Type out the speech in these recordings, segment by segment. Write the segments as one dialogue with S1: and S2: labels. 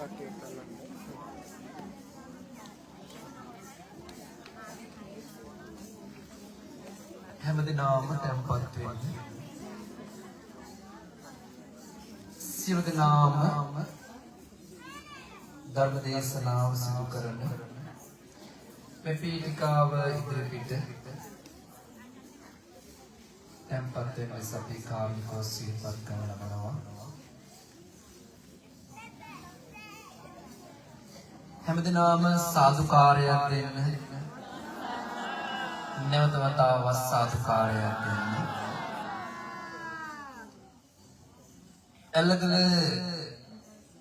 S1: කට්ටියත් අල්ලන්න.
S2: හැමදෙනාම තැන්පත් වෙන්න. සියලු දෙනාම ධර්ම දේශනාව සිදු කරන මේ පීඨිකාව ඉදිරිපිට තැන්පත් වෙන ලෙස අපි කාරුණිකව සිහිපත් කරන ලබනවා. හැමදෙනාම සාදුකාරයක් දෙන්න. නැවත වතාවක් සාදුකාරයක් දෙන්න. ඇල්ලගල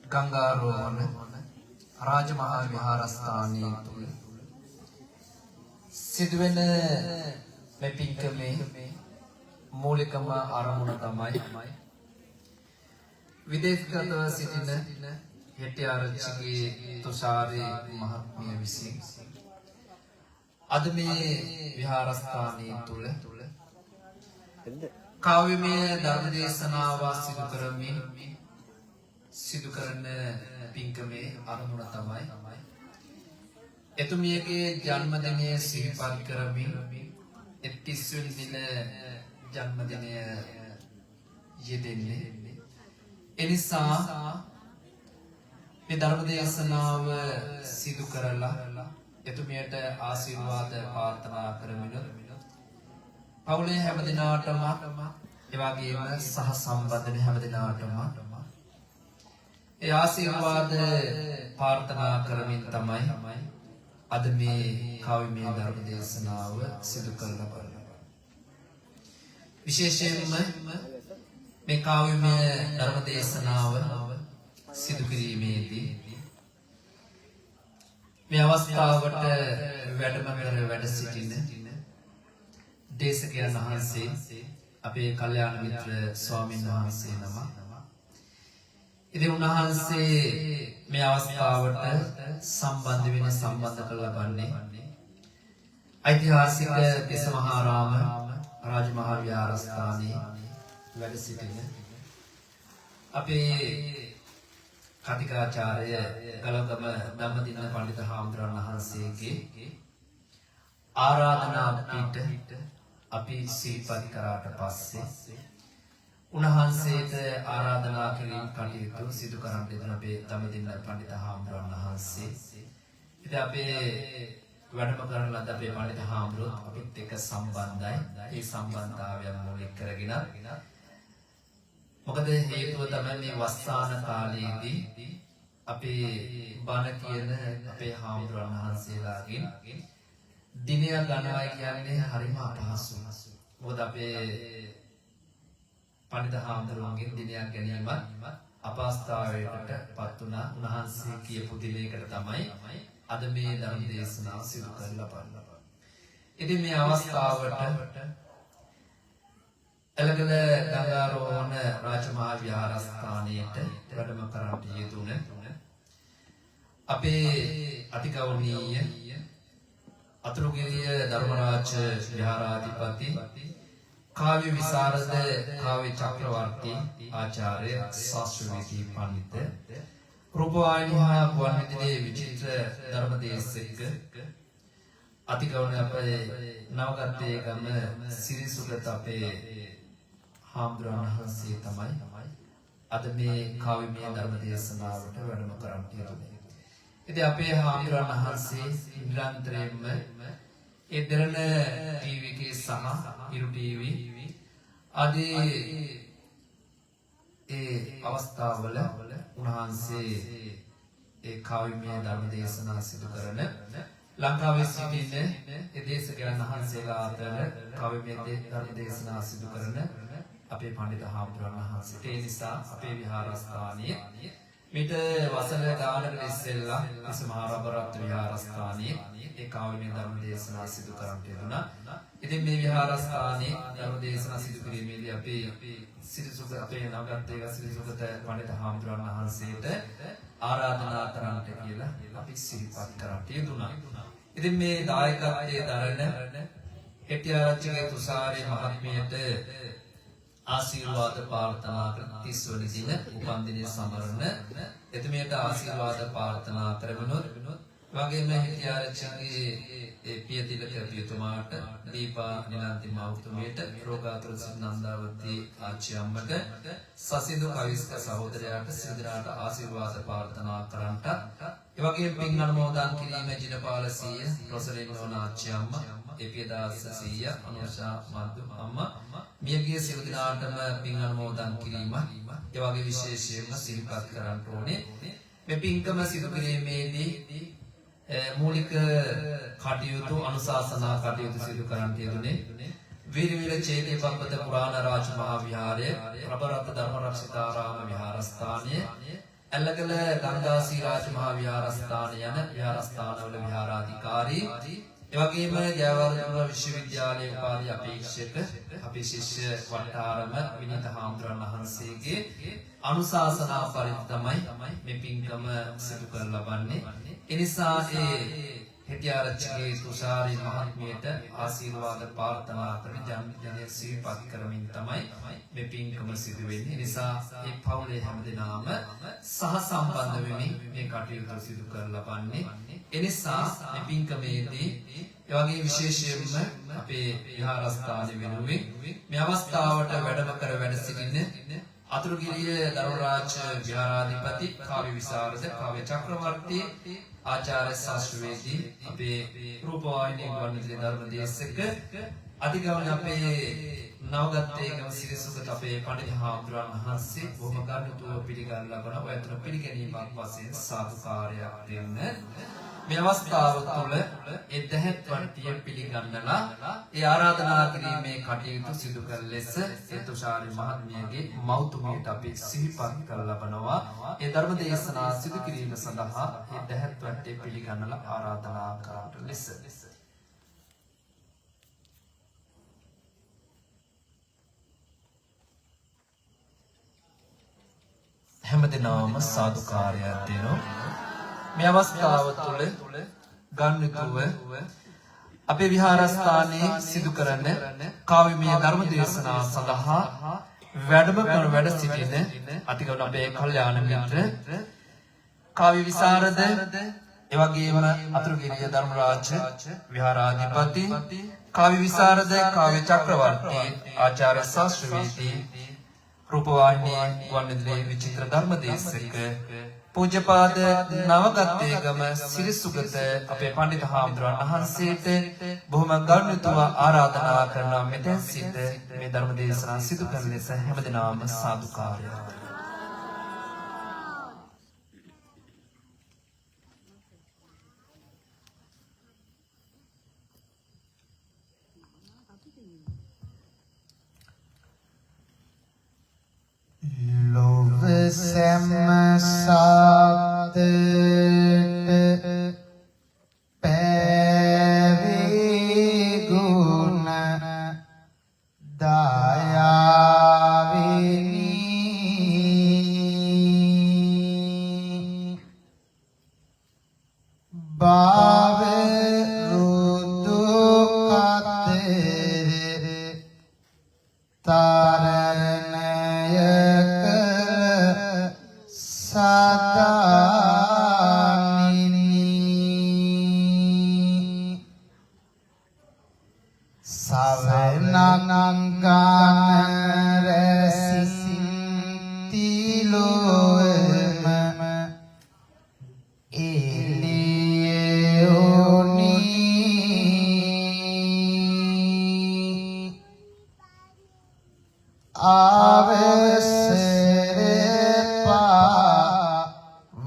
S2: ගංගාරෝහණ රාජමහා විහාරස්ථානයේ තුල සිදුවෙන මේ පින්කමේ මූලිකම අරමුණ තමයි විදේශගතව සිටින හෙට්ටිආරච්චිගේ තුෂාරි මහත්මිය විසින් අද මේ විහාරස්ථානයේ තුල කාව්‍යමය ධර්ම දේශනාව සිදු කරමින් සිදු කරන පින්කමේ අරමුණ තමයි එතුමියගේ ජන්මදිනය සිහිපත් කරමින් 30 වෙනි දින ජන්මදිනය යෙදෙන්නේ. එනිසා මේ ධර්ම දේශනාව සිදු කරලා එතුමියට ආශිර්වාද ප්‍රාර්ථනා කරමින් පවුලේ හැම දිනාටම ඒ වගේම සහ සම්බන්ධ වෙන හැම දිනාටම ඒ ආශිර්වාද ප්‍රාර්ථනා කරමින් තමයි අද මේ කාව්‍යමය ධර්ම දේශනාව සිදු කරලා බලන්නේ. විශේෂයෙන්ම මේ කාව්‍යමය ධර්ම දේශනාව සිදු කිරීමේදී මේ අවස්ථාවට වැඩම කර වැඩ සිටින දේශකයන් වහන්සේ අපේ කල්යාණ මිත්‍ර ස්වාමීන් වහන්සේ නම. ඉතින් උන්වහන්සේ මේ අවස්ථාවට සම්බන්ධ වෙන සම්බන්ධ කරලා ලබන්නේ ඓතිහාසික තිස්සමහාරාම රාජමහා විහාරස්ථානයේ වැඩ සිටින අපේ කතිකාචාර්ය ගලගම ධම්මදින්න පණ්ඩිත හාමුදුරන් වහන්සේගේ ආරාධනා පිට අපි සිහිපත් කරාට පස්සේ උන්වහන්සේට ආරාධනා කිරීම කටයුතු සිදු කරන්න දෙන අපේ ධම්මදින්න පණ්ඩිත හාමුදුරන් වහන්සේ. ඉතින් අපේ වැඩම කරන ලද අපේ පණ්ඩිත හාමුදුරුවෝ අපිත් එක්ක සම්බන්ධයි. ඒ සම්බන්ධතාවයන් මූලික කරගෙන මොකද හේතුව තමයි මේ වස්සාන කාලයේදී අපේ බණ කියන අපේ හාමුදුරන් වහන්සේලාගෙන් දිනයක් ගන්නවා කියන්නේ හරිම අපහසුයි. මොකද අපේ පණ්ඩිත හාමුදුරුවන්ගෙන් දිනයක් ගැනීමත් අපහසුතාවයකට පත් වුණා. උන්වහන්සේ කියපු දිනයකට තමයි අද මේ ධර්ම දේශනාව සිදු කරලා බලන්න. ඉතින් මේ අවස්ථාවට ඇලගල ගංගාරෝහණ රාජමහා විහාරස්ථානයට වැඩම කරන්නට යෙදුන අපේ අතිගෞරවනීය අතුරුගිරිය ධර්මරාජ විහාරාධිපති කාව්‍ය විශාරද කාව්‍ය චක්‍රවර්ති ආචාර්ය ශාස්ත්‍රවේදී පඬිත රූපවාහිනී හා ගුවන්විදුලියේ විචිත්‍ර ධර්මදේශක අතිගෞරවනීය අපේ නවගත්තේ ගම සිරිසුගත අපේ හාමුදුරන් වහන්සේ තමයි අද මේ කාව්‍යමය ධර්ම දේශනාවට වැඩම කරන්නට යෙදුනේ. ඉතින් අපේ හාමුදුරන් වහන්සේ නිරන්තරයෙන්ම ඒ දෙරණ ටීවී එකේ සහ හිරු ටීවී ආදී ඒ අවස්ථාවල උන්වහන්සේ ඒ කාව්‍යමය ධර්ම දේශනා සිදු කරන ලංකාවේ සිටින ඒ දේශකයන් වහන්සේලා අතර කාව්‍යමය ධර්ම දේශනා සිදු කරන අපේ පණ්ඩිත හාමුදුරන් වහන්සේට. ඒ නිසා අපේ විහාරස්ථානයේ මිට වසර ගානකට ඉස්සෙල්ලා තිස්සමහාරාම විහාරස්ථානයේ ඒ කාව්‍යමය ධර්ම දේශනා සිදු කරන්නට යෙදුණා. ඉතින් මේ විහාරස්ථානයේ ධර්ම දේශනා සිදු කිරීමේදී අපේ සිරිසුගත අපේ නවගත්තේක සිරිසුගත පණ්ඩිත හාමුදුරන් වහන්සේට ආරාධනා කරන්නට කියලා අපි සිහිපත් කරන්නට යෙදුණා. ඉතින් මේ දායකත්වයේ දරන හෙට්ටිආරච්චිගේ තුෂාරි මහත්මියට ආශිර්වාද ප්‍රාර්ථනා කරන 30 වන දින උපන්දිනය සමරන එතුමියට ආශිර්වාද ප්‍රාර්ථනා කරමිනුත්, වගේම හිටිආරච්චිගේ ඒ පියතිලක පියතුමාට, දීපා නිලන්ති මව්තුමියට, රෝගාතුර සිටි නන්දාවති ආච්චි අම්මට, සසිදු කවිස්ක සහෝදරයාට සියලු දෙනාට ආශිර්වාද ප්‍රාර්ථනා කරන්නට, ඒ වගේම පින් අනුමෝදන් කිරීම ජිනපාල සීය, රොසලින් නෝනා ආච්චි අම්මා, ඒ පියදාස සීයා, අනුෂා මද්දු අම්මා, මියගිය සියලු දෙනාටම පින් අනුමෝදන් කිරීම, ඒ වගේ විශේෂයෙන්ම සිහිපත් කරන්න ඕනේ. මේ පින්කම සිදු කිරීමේදී මූලික කටයුතු අනුශාසනා කටයුතු සිදු කරන්නට යෙදුනේ වීරවීර චේතිය පබ්බත පුරාණ රාජ මහා විහාරය, ප්‍රභරත් ධර්ම රක්ෂිතාරාම විහාරස්ථානය, ඇල්ලගල ගංගාසී රාජ මහා විහාරස්ථානය යන විහාරස්ථානවල විහාරාධිකාරී, එවැගේම ජයවර්ධනපුර විශ්වවිද්‍යාලයේ උපාධි අපේක්ෂක අපේ ශිෂ්‍ය වට්ටාරම විනීත හාමුදුරන් වහන්සේගේ අනුශාසනා පරිදි තමයි මේ පින්කම සිදු කර ලබන්නේ. එනිසා ඒ හෙටිආරච්චිගේ තුෂාරි මහත්මියට ආශිර්වාද ප්‍රාර්ථනා කරන ජන්මදිනය සිහිපත් කරමින් තමයි මේ පින්කම සිදු වෙන්නේ. එනිසා ඒ පවුලේ හැමදෙනාම සහ සම්බන්ධ වෙමින් මේ කටයුතු සිදු කර ලබන්නේ. එනිසා මේ පින්කමේදී ඒ වගේ විශේෂයෙන්ම අපේ විහාරස්ථාන වෙනුවෙන් මේ අවස්ථාවට වැඩම කර වැඩ සිටින අතුරුගිරිය ධර්මරාජ විහාරාධිපති කාව්‍ය විශාරද කාව්‍ය චක්‍රවර්ති ආචාර්ය ශාස්ත්‍රවේදී අපේ රූපවාහිනී ගුවන්විදුලි ධර්ම දේශක අධිගමන අපේ නවගත්තේගම සිරිසුගත අපේ පඬිතු හාමුදුරන් වහන්සේ බොහොම ගරුත්වව පිළිගන්න ලබන ඔය අතර පිළිගැනීමක් වශයෙන් සාදුකාරයක් දෙන්න. මේ අවස්ථාව තුළ ඒ දැහැත් වට්ටිය පිළිගන්නලා ඒ ආරාධනා කිරීමේ කටයුතු සිදු කළ ලෙස ඒ තුෂාරි මහත්මියගේ මව්තුමියට අපි සිහිපත් කර ලබනවා. ඒ ධර්ම දේශනා සිදු කිරීම සඳහා ඒ දැහැත් වට්ටිය පිළිගන්නලා ආරාධනා කරන ලෙස. හැමදෙනාම සාදුකාරයක් දෙනවා. මේ අවස්ථාව තුළ ගන්නතුව අපේ විහාරස්ථානයේ සිදු කරන කාව්‍යමය ධර්ම දේශනා සඳහා වැඩම කරන වැඩ සිටින අතිගරු අපේ කල්යාණ මිත්‍ර කාව්‍ය විශාරද, එවැගේම අතුරුගිරිය ධර්මරාජ විහාරාධිපති කාව්‍ය විශාරද කාව්‍ය චක්‍රවර්ති ආචාර්ය ශාස්ත්‍රවේදී රූපවාහිනී ගුවන්විදුලියේ විචිත්‍ර ධර්ම දේශක පූජ්‍යපාද නවගත්තේගම සිරිසුගත අපේ පණ්ඩිත හාමුදුරන් වහන්සේට බොහොම ගරුණිතව ආරාධනා කරනවා මෙතෙන් සිට මේ ධර්ම දේශනා සිදු කරන ලෙස හැමදෙනාම සාදුකාරය.
S1: ලොව සැම සාතට පැවි ගුණ දයාවිනි, භව රුදු කතර තරණය කළ සදානිනි, සවනක් ගාන රැසින් තිලොවම එළියෝනි, අවසර පා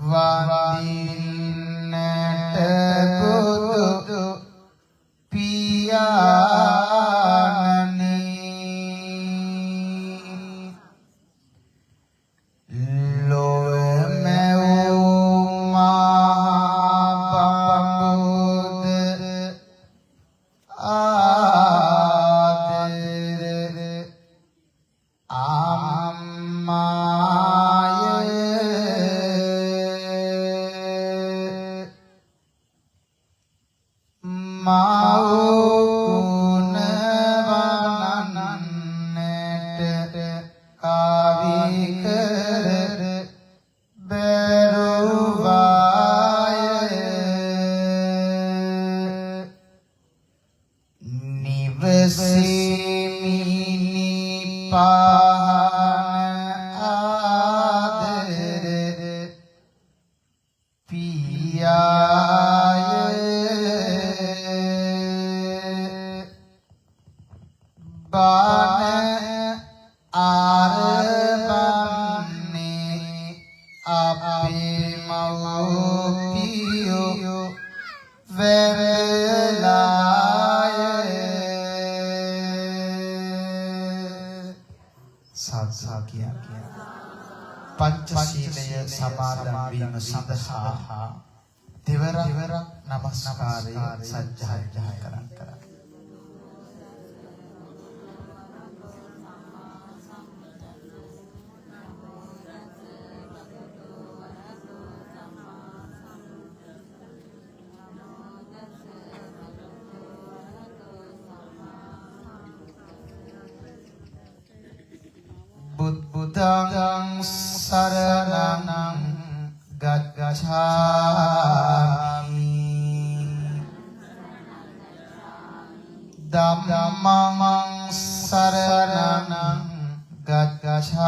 S1: වඳින්නට බුදු පියාණනි, පංචශීලය සමාදන් වීම සඳහා දෙවරක් නමස්කාරය සජ්ජායනා කරන්න. බුද්ධං සරණං ගච්ඡාමි. ධම්මං සරණං ගච්ඡාමි.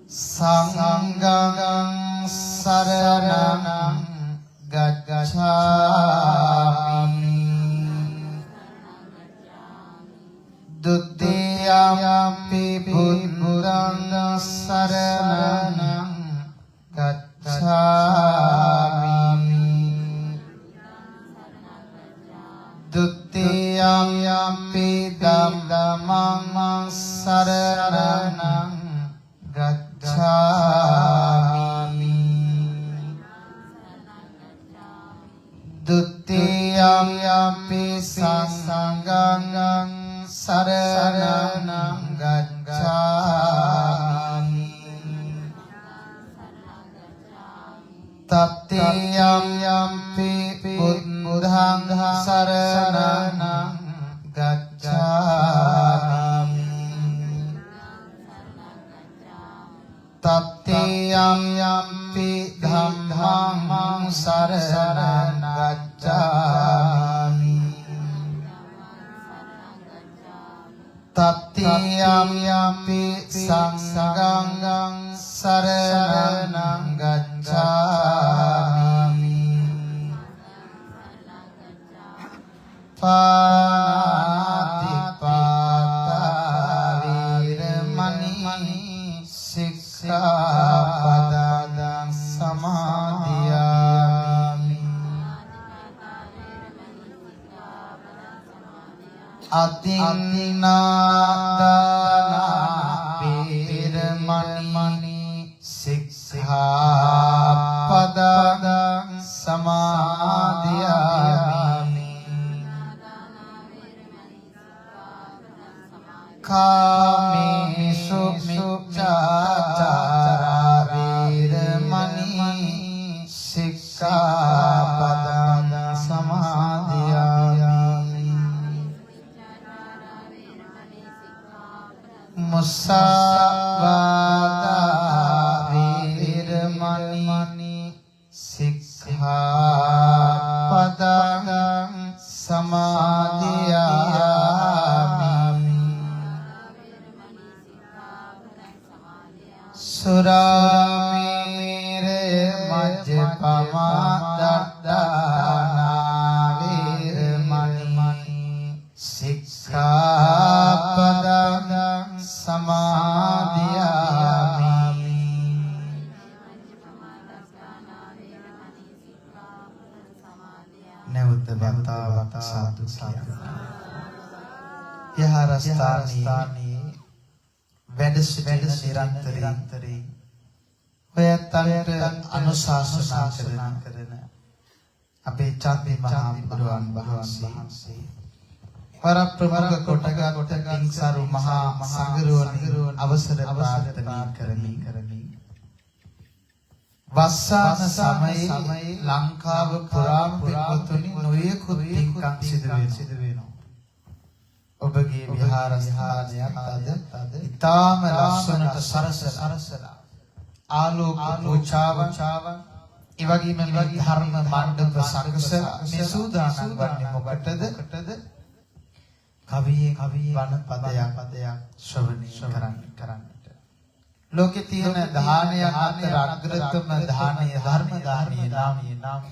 S1: සංඝං සරණං ගච්ඡාමි. ဒ ුතියම්පි බුද්ධං සරණං ගච්ඡාමි. ဒ ුතියම්පි ධම්මං සරණං ගච්ඡාමි. ဒ ුතියම්පි සංඝං සරණං ගච්ඡාමි. තත්තියම්පි බුද්ධං සරණං ගච්ඡාමි. තත්තියම්පි ධම්මං සරණං ගච්ඡාමි. තත්තියම්පි සංඝං සරණං ගච්ඡාමි. පාණාතිපාතා වේරමණී සික්ඛාපදං සමාදියාමි. අදින්නාදාන වේරමණී සික්ඛාපදං සමාදියාමි. කාමේසු මිච්ඡාචාරා වේරමණී සික්ඛාපදං සමාදියාමි. මුසාවාදා වේරමණී සික්ඛාපදං සමාදියාමි. සුරාමේරය මජ්ජපමා දත්තානා වේරමණී සික්ඛාපදං සමාදියාමි. නැවත වතාවක් සාදු කියන්න. විහාරස්ථානයේ වැඩ සිටින නිරන්තරයෙන් ඔය ඇත්තන්ට අනුශාසනා කරන අපේ චන්දි මහා බුදුන් වහන්සේ වර ප්‍රමුඛ කොටගත් පින්සරු මහා සංඝරුවනින් අවසර ප්‍රාර්ථනා කරමි. වස්සාන සමයේ ලංකාව පුරාම පින්වතුනි නොයෙකුත් පින්කම් සිදු වෙනවා. ඔබගේ විහාරස්ථානයත් අද ඉතාම ලස්සනට සරසලා ආලෝක පූජාවන් ඒ වගේම මේ ධර්ම මණ්ඩප සකසලා මේ සූදානම් වන්නේ මොකටද? කවියෙන් වන පදයක් ශ්‍රවණය කරන්නට. ලෝකේ තියෙන දානයන් අතර අග්‍රතම දානය ධර්ම දානය නම්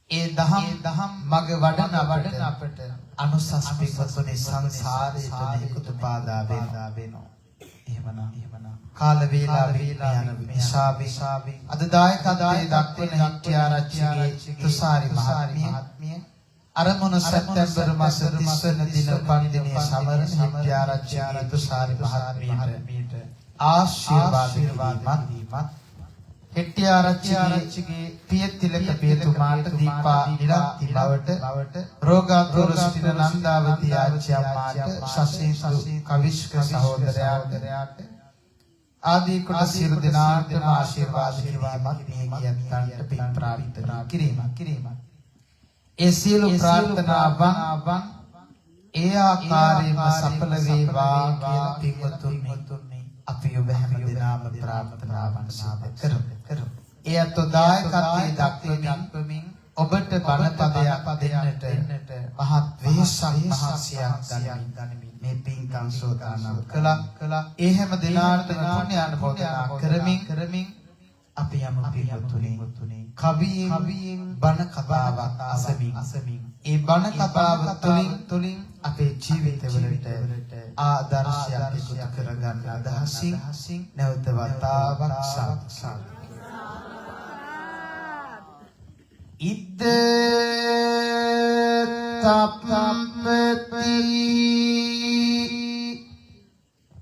S1: ඒ දහම් මග වඩන අපට අනුසස් පින්වතුනි සංසාරයට මේකුතු බාධා වෙනවා. එහෙමනම් කාල වේලා යන නිසාවෙන් අද දායකත්වයේ දක්වන හිටිආරච්චිගේ තුසාරි මහත්මිය අරමුණු සැප්තැම්බර් මාස 30 වන දින උපන්දිනයේ සමරන හෙට්ටිආරච්චිගේ තුෂාරි මහත්මියට ආශිර්වාද කිරීමත්, හෙට්ටිආරච්චිගේ පියතිලක පියතුමාට දීපා නිලන්ති බවට, රෝගාතුර සිටින නන්දාවති ආච්චි අම්මාට, ශශීන්දු කවිෂ්ක සහෝදරයාට ආදී කොට සියලු දෙනාටම ආශිර්වාද කිරීමත්, මියගියන්ට පින් ප්‍රාර්ථනා කිරීමත්, ඒ සියලු ප්‍රාර්ථනාවන් ඒ ආකාරයෙන්ම සඵල වේවා කියලා පින්වතුනි අපි ඔබ හැම දෙනාම ප්‍රාර්ථනාවන් සිදු කරමු. ඒ අතෝ දායකත්වයේ දක්වමින් ඔබට බණ පදයක් දෙන්නට මහත් වෙහෙසක් මහන්සියක් ගනිමින් මේ පින්කම් සෝදානම් කළා. ඒ හැම දෙනාටම පුණ්‍ය අනුමෝදනා කරමින් අපි යමු පින්වතුනි කවියෙන් බණ කතාවක් අසමින් ඒ බණ කතාව තුළින් අපේ ජීවිතවලට ආදර්ශයක් එකතු කරගන්න අදහසින් නැවත වතාවක් සාදු සාදු. ඉද්ද තප්පති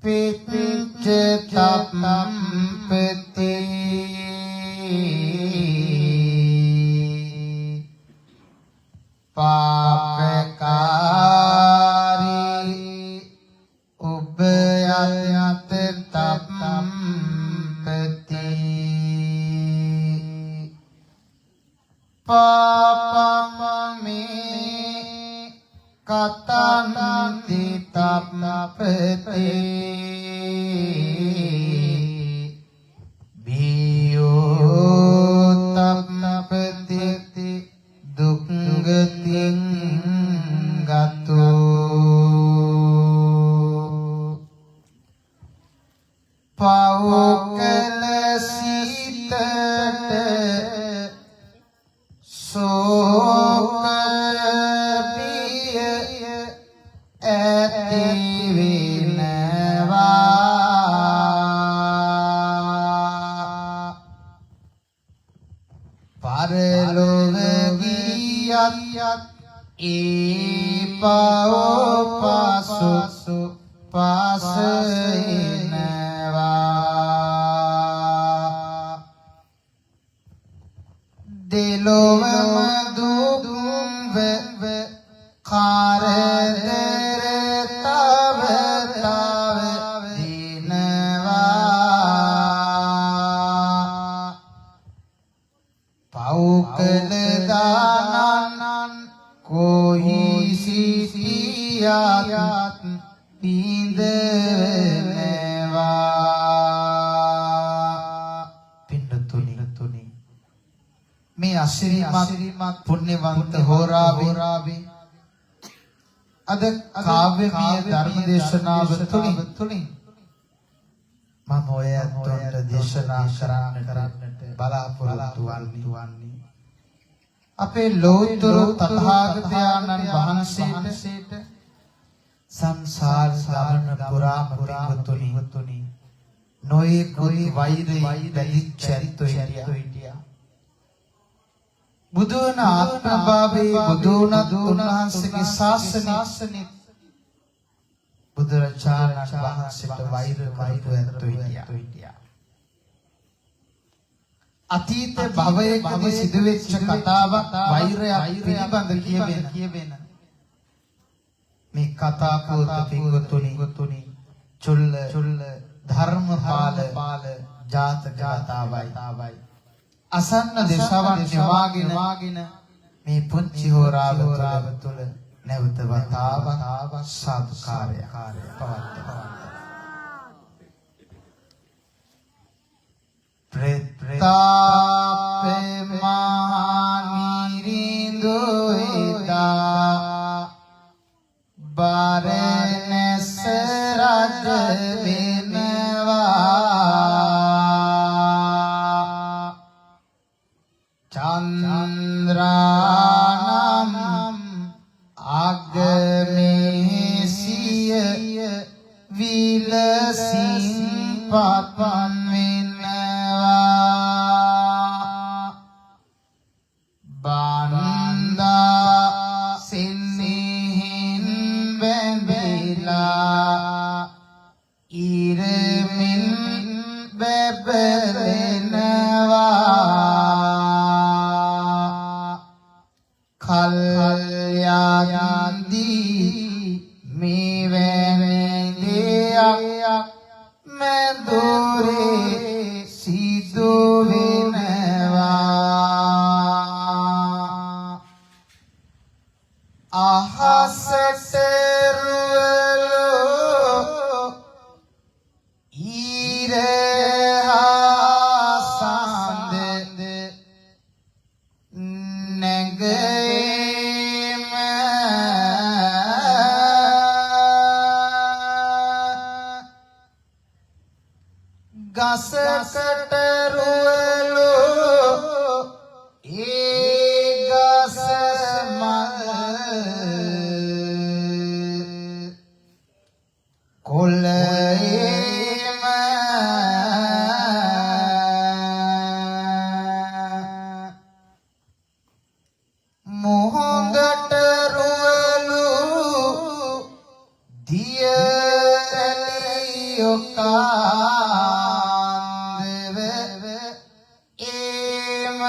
S1: පිච්ච තප්පති පාපකාරී උභයත් තප්පති පාපං මේ කතන්ති තප්පති බියෝ තප්පති දුක්ගතින් ගතෝ පව් කළ සිතට ශෝක බිය ඇති වෙනවා පරලොව ගියත් ඒ පව පසු පස එනවා දෙලොවම දුක් කරදර තව තව දිනවා පව් කළ දානන් කොහි සිටියත් පිඳවනවා. පින්නතුනි, මේ අසිරිමත් පුණ්‍යවන්ත හෝරාවේ අද කාව්‍යමය ධර්ම දේශනාව තුලින් මම ඔය ඇත්තන්ට දේශනා කරන්නට බලාපොරොත්තු වන්නේ අපේ ලෝතර තථාගතයන්න් වහන්සේට සංසාර ගමන පුරාම පින්වතුනි නොයෙකුත් වෛරය බැඳිච්ච ඇත්තෝ හිටියා. බුදු වන ආත්මභාවයේ බුදු වුණත් උන්වහන්සේගේ ශාසනය බුදුරජාණන් වහන්සේට වෛර කරපු ඇත්තෝ හිටියා. අතීත භවයකදී සිදුවෙච්ච කතාවක් වෛරයක් පිළිබඳ කියවෙන මේ කතා පොත පින්වතුනි චුල්ල ධර්මපාල ජාතක කතාවයි. අසන්න දෙසවන් නිවාගෙන මේ පුංචි හෝරාව තුළ නැවත වතාවක් සාදුකාරය පවත්වනවා. ප්‍රතාපේ මහනිරිඳු එදා බරණැස රජ වෙනවා චන්ද්‍රානම් අගමෙහිසිය විලසින් පපන් වෙනවා බන්දා දෙයක් මැදුරේ සිදු වෙනවා. අහසට රුවලෝ ඊර හා සඳ නැගීම, ගසකට රුවලෝ ඒ ගස මල් කොළේම, මුහුදට රුවලු දිය රැලි ඔකාන්දව ඒම,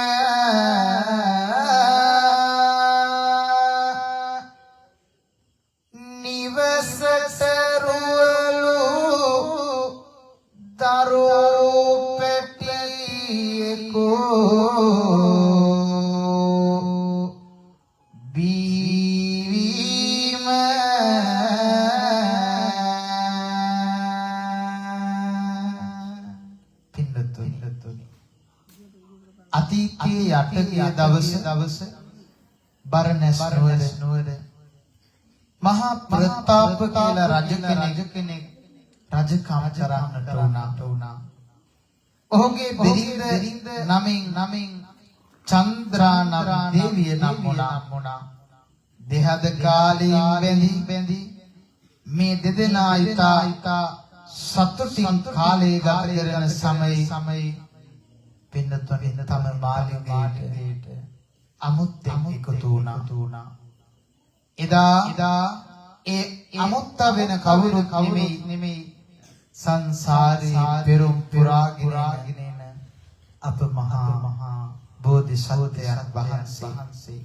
S1: නිවසට රුවලු දරු පැටියෙකු බිහිවීම. පින්නතුනි, අතීතයේ යට ගිය දවස දවස බරණැස් නුවර මහා ප්‍රතාප කියලා රජ කෙනෙක් රජකම් කරන්නට වුණා. ඔහුගේ බිරිඳ නමින් නමින් චන්ද්‍රා නම් දේවිය නම් වුණා. දෙහද කාලයෙන් බැඳි බැඳි මේ දෙදෙනා ඉතා ඉතා සතුටින් කාලය ගත කරන සමයේ පින්නතුනි, තම මාලිගයට අමුත්තෙක් එකතු වුණා. එදා එදා ඒ අමුත්ත වෙන කවුරුත් නෙමෙයි, සංසාරේ පෙරුම් පුරාගෙන එන අප මහා මහා බෝධිසත්වයන් වහන්සේ.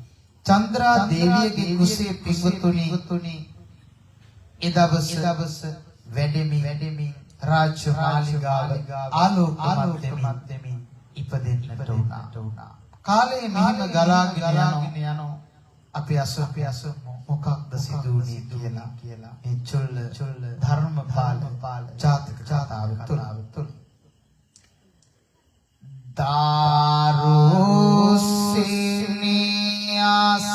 S1: චන්ද්‍රා දේවියගේ කුසේ පින්වතුනි, ඒ දවස දවස වැඩෙමින් වැඩෙමින් රාජ්‍ය මාලිගාව ආලෝකමත් වෙමින් ඉපදෙන්නට වුණා. කාලය මෙහිම ගලාගෙන යනවා. අපි අසු අපි අසමු මොකක්ද සිදු වුනේ කියලා කියලා මේ චුල්ල චුල්ල ධර්මපාල ජාතක කතාව තුළ. දාරුසිනියාස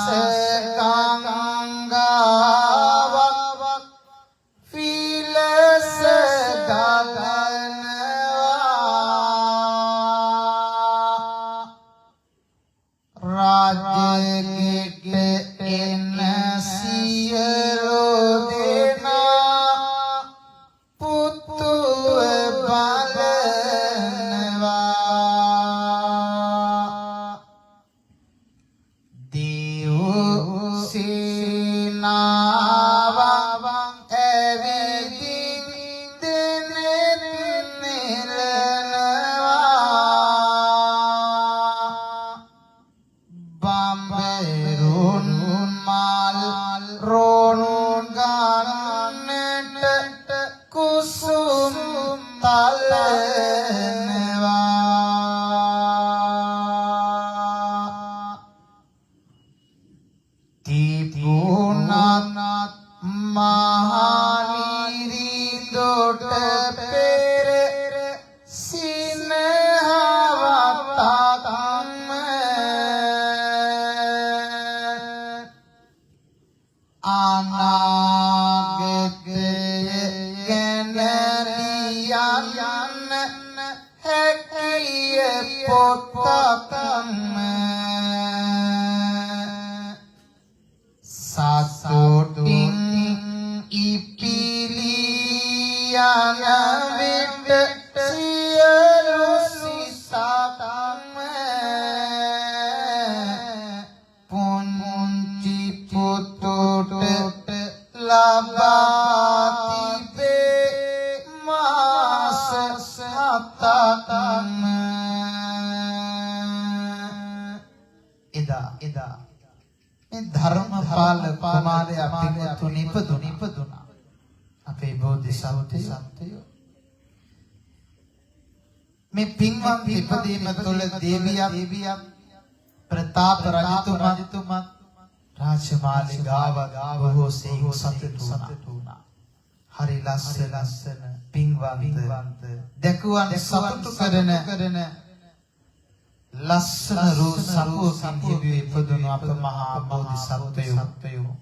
S1: ගංගාවක් විලස ගලනවා, රාජ්‍යගෙට එන සියලු දෙනා පුතුව බලනවා. දේව් සේනාවන් ඇවිදින් දෙනෙත් නෙලනවා, බම්බරුන් මල් රොන් ගන්නට කුසුම් තලනවා. තිබුණත් මහනිරිඳොට පෙර සිනහවතක්ම, අනාගතය ගැන ලියන්න හැකිය පොතක්ම, සතුටින් ඉපිලී යන විට සියලු සිතක්ම, පුංචි පුතුට ලබා තිබේ මාස 7ක්ම. එදා එදා මේ ධර්මපාල කුමාරයා පින්වතුනි ඉපදුනා. අපේ බෝධිසත්වය මේ පින්වන්ත ඉපදීම තුළ දේවියත් ප්‍රතාප රජතුමත් රාජමාලිගාව බොහෝ සෙයින් සතුටු වුණා. හරි ලස්සන පින්වන්ත දැකුවන් සතුටු කරන ලස්සන රූ සපුවකින් හිබිව ඉපදුණු අප මහා බෝධිසත්වයෝ.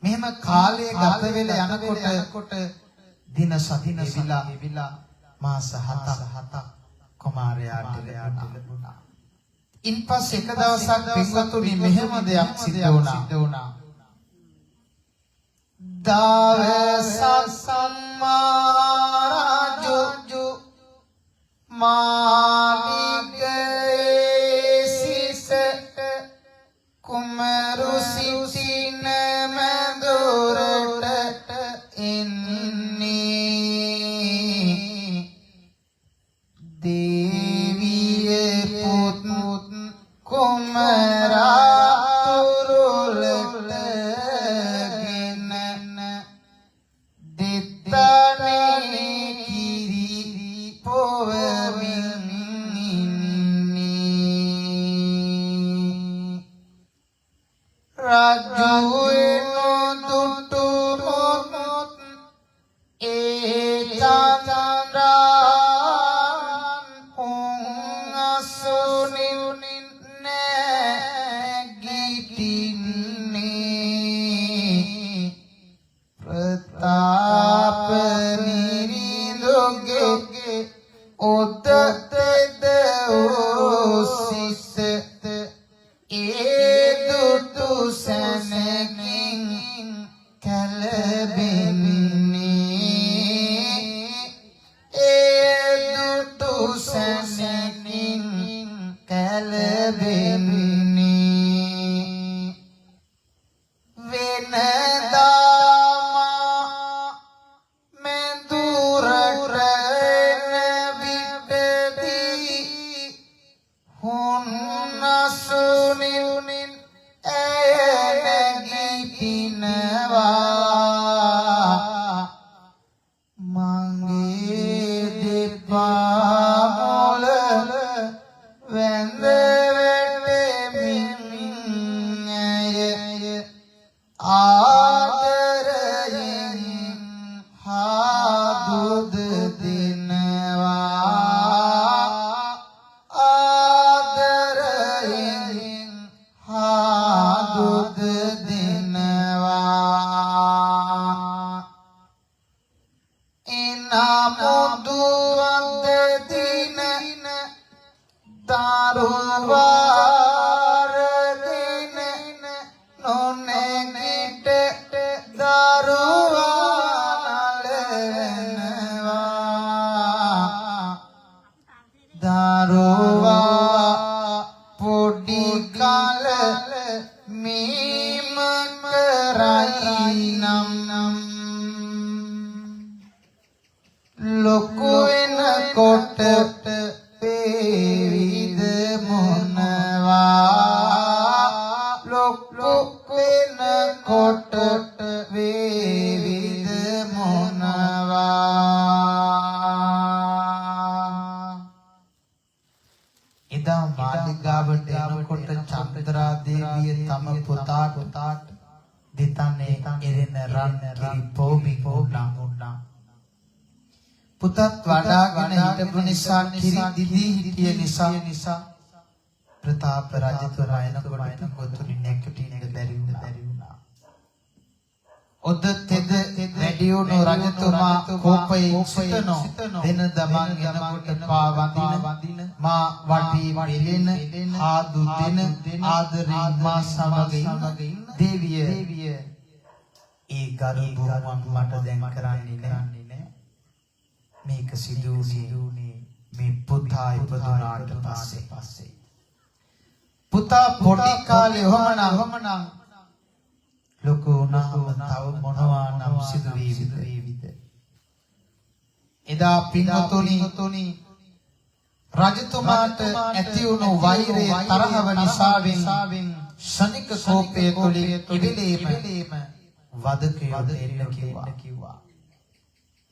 S1: මෙහෙම කාලය ගත වෙලා යනකොට දින සති ගෙවිලා මාස 7ක් කුමාරයාට ලැබුණා. ඉන්පස්සේ එක දවසක් පින්වතුනි මෙහෙම දෙයක් සිද්ධ වුණා. දවසක් සම්මා රජු මාලිගයේ සිට කුමරු සිටින මැදුරට එන්නේ. දේවිය පුත් කුමරා තුරුලට ගෙන දෙත්තනේ කිරි පොවමින් ඉන්නේ. රජු දුටු මොත් ඒ චන්ද්‍රා හුන් අසුනින් නැගිටින්නේ. ප්‍රතාප නිරිඳුගේ ඔද තෙද සිත ඒ දුටු සැනකින් කැළඹෙන්නේ. ඒ දුටු සැනකින් කැළඹෙන්නේ. වෙනදා මැදුරට එන විටදී හුන් අසුනින් ඇය නැගිටිනවා. මගේ දෙපා මොළ වැඳ වැටෙමින් ඇය ආදරයෙන් හාදුද දෙනවා. ආදරයෙන් හාදුද දෙනවා. එනමුදු වද දින දරුවාරගෙන නොනැගිට දරුවා නලවනවා. දරුවා පොඩි කල මීම කරයි නම් ලොකු වෙනකොට වේවිද මොනවා? ලොකු වෙනකොට වේවිද මොනවා? එදා මාලිගාවට එනකොට චන්ද්‍රා දේවිය තම පුතාට දෙතනේ එරෙන රන් කිරි පොවමින් වුණා. පුතත් වඩාගෙන හිටපු නිසා, කිරි දිදී හිටිය නිසා ප්‍රතාප රජතුමා එනකොට පින්වතුනි නැගිටින්න බැරි වුණා. ඔද තෙද වැඩි වුණු රජතුමා කෝපයෙන් සිතනෝ, වෙනද මං එනකොට පා වඳින, මා වටේ පෙළෙන, ආදු දෙන, ආදරෙන් මා සමග ඉන්න දේවිය ඒ ගරු බුහුමන් මට දැන් කරන්නේ නෑ. මේක සිදු වුණේ මේ පුතා ඉපදුනාට පස්සේ. පුතා පොඩි කාලේ ඔහමනම් ලොකු වුණාම තව මොනවා නම් සිදු වේවිද? එදා පින්වතුනි රජතුමාට ඇති වුණු වෛරය තරහව නිසාවෙන් ක්ෂණික කෝපය තුලින් ඉවෙලේම වදකයෝ දෙන්න කිව්වා.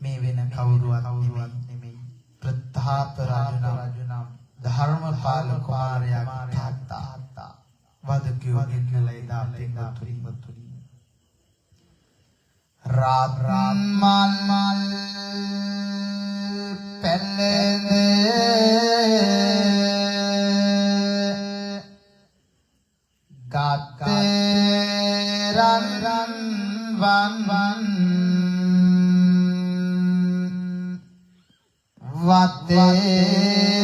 S1: මේ වෙන කවුරුවත් නෙමෙයි, ප්‍රතාප රජු නම් ධර්මපාල කුමාරයාගේ තාත්තා. වදකයෝ ගෙන්නලා එදා පින්වතුනි රාත් මල් මල් පැලඳ ගත් රන් රන් වන් වන් වතේ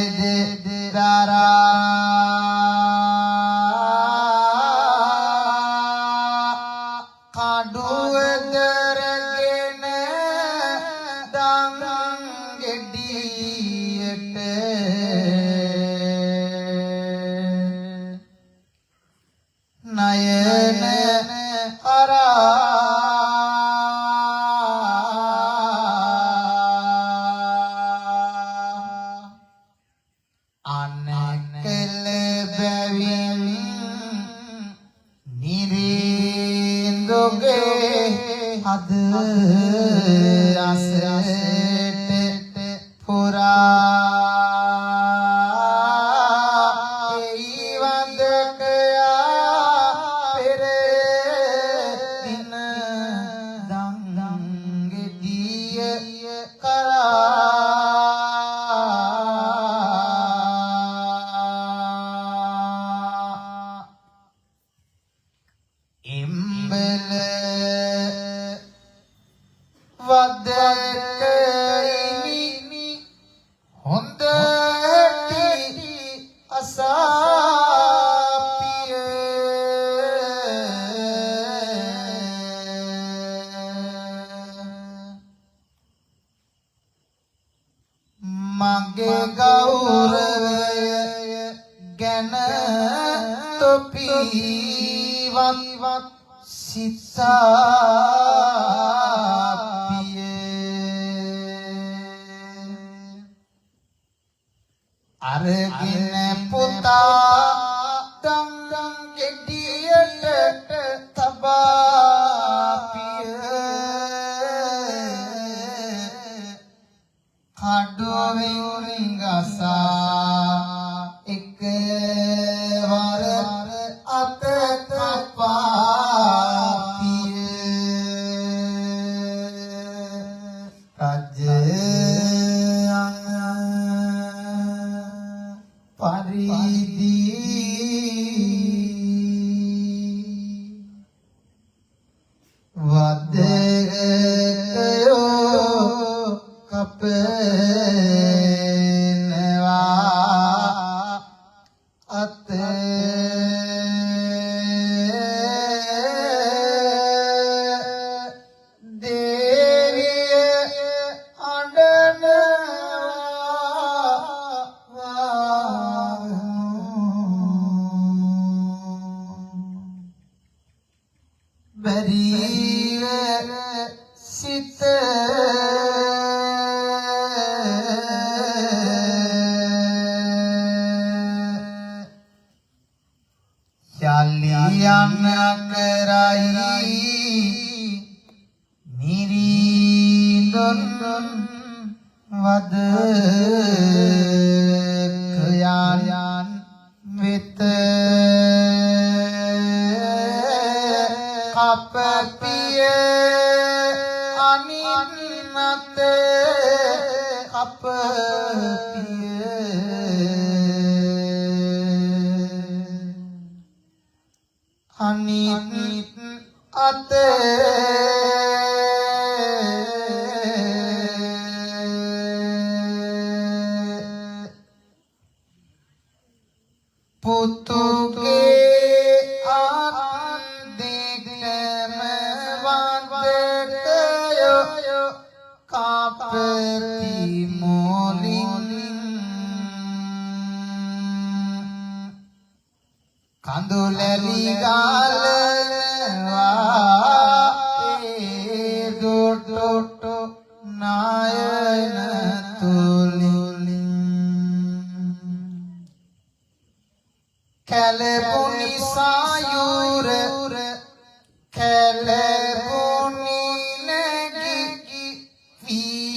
S1: දරා කඩුව දරගෙන දන් ගෙඩියට නයන කරා අනකල බැවින් නිරින්දුගේ හද අසට පුරා එයි වදකයා පෙර දින දන් ගෙඩිය කරා එම්බල වදකයිනි හොඳ හැටි අසාපිය. මගේ ගෞරවය ගැන තොපිවත් සිතාපිය. අරගෙන පුතා දන් ගෙඩියට තබාපිය කඩුවෙන් ගසා එකවර අත කපාපිය. රජ පරිදි වදකයෝ කපනවා අත. දේවිය අඬනවා බැරිව සිත. යලි යන්න කරයි නිරිඳුන් වදකයන් වෙත කපපිය අනින්නත කපපිය අනිත් අත. පුතුගේ අත් දෙකම වන්දකයෝ කපති මොලින් කඳුලැලි ගාලනවා ඒ දුටු නායන තුලින්. කැලපුනි සායුර කැලපුනි නැගි වී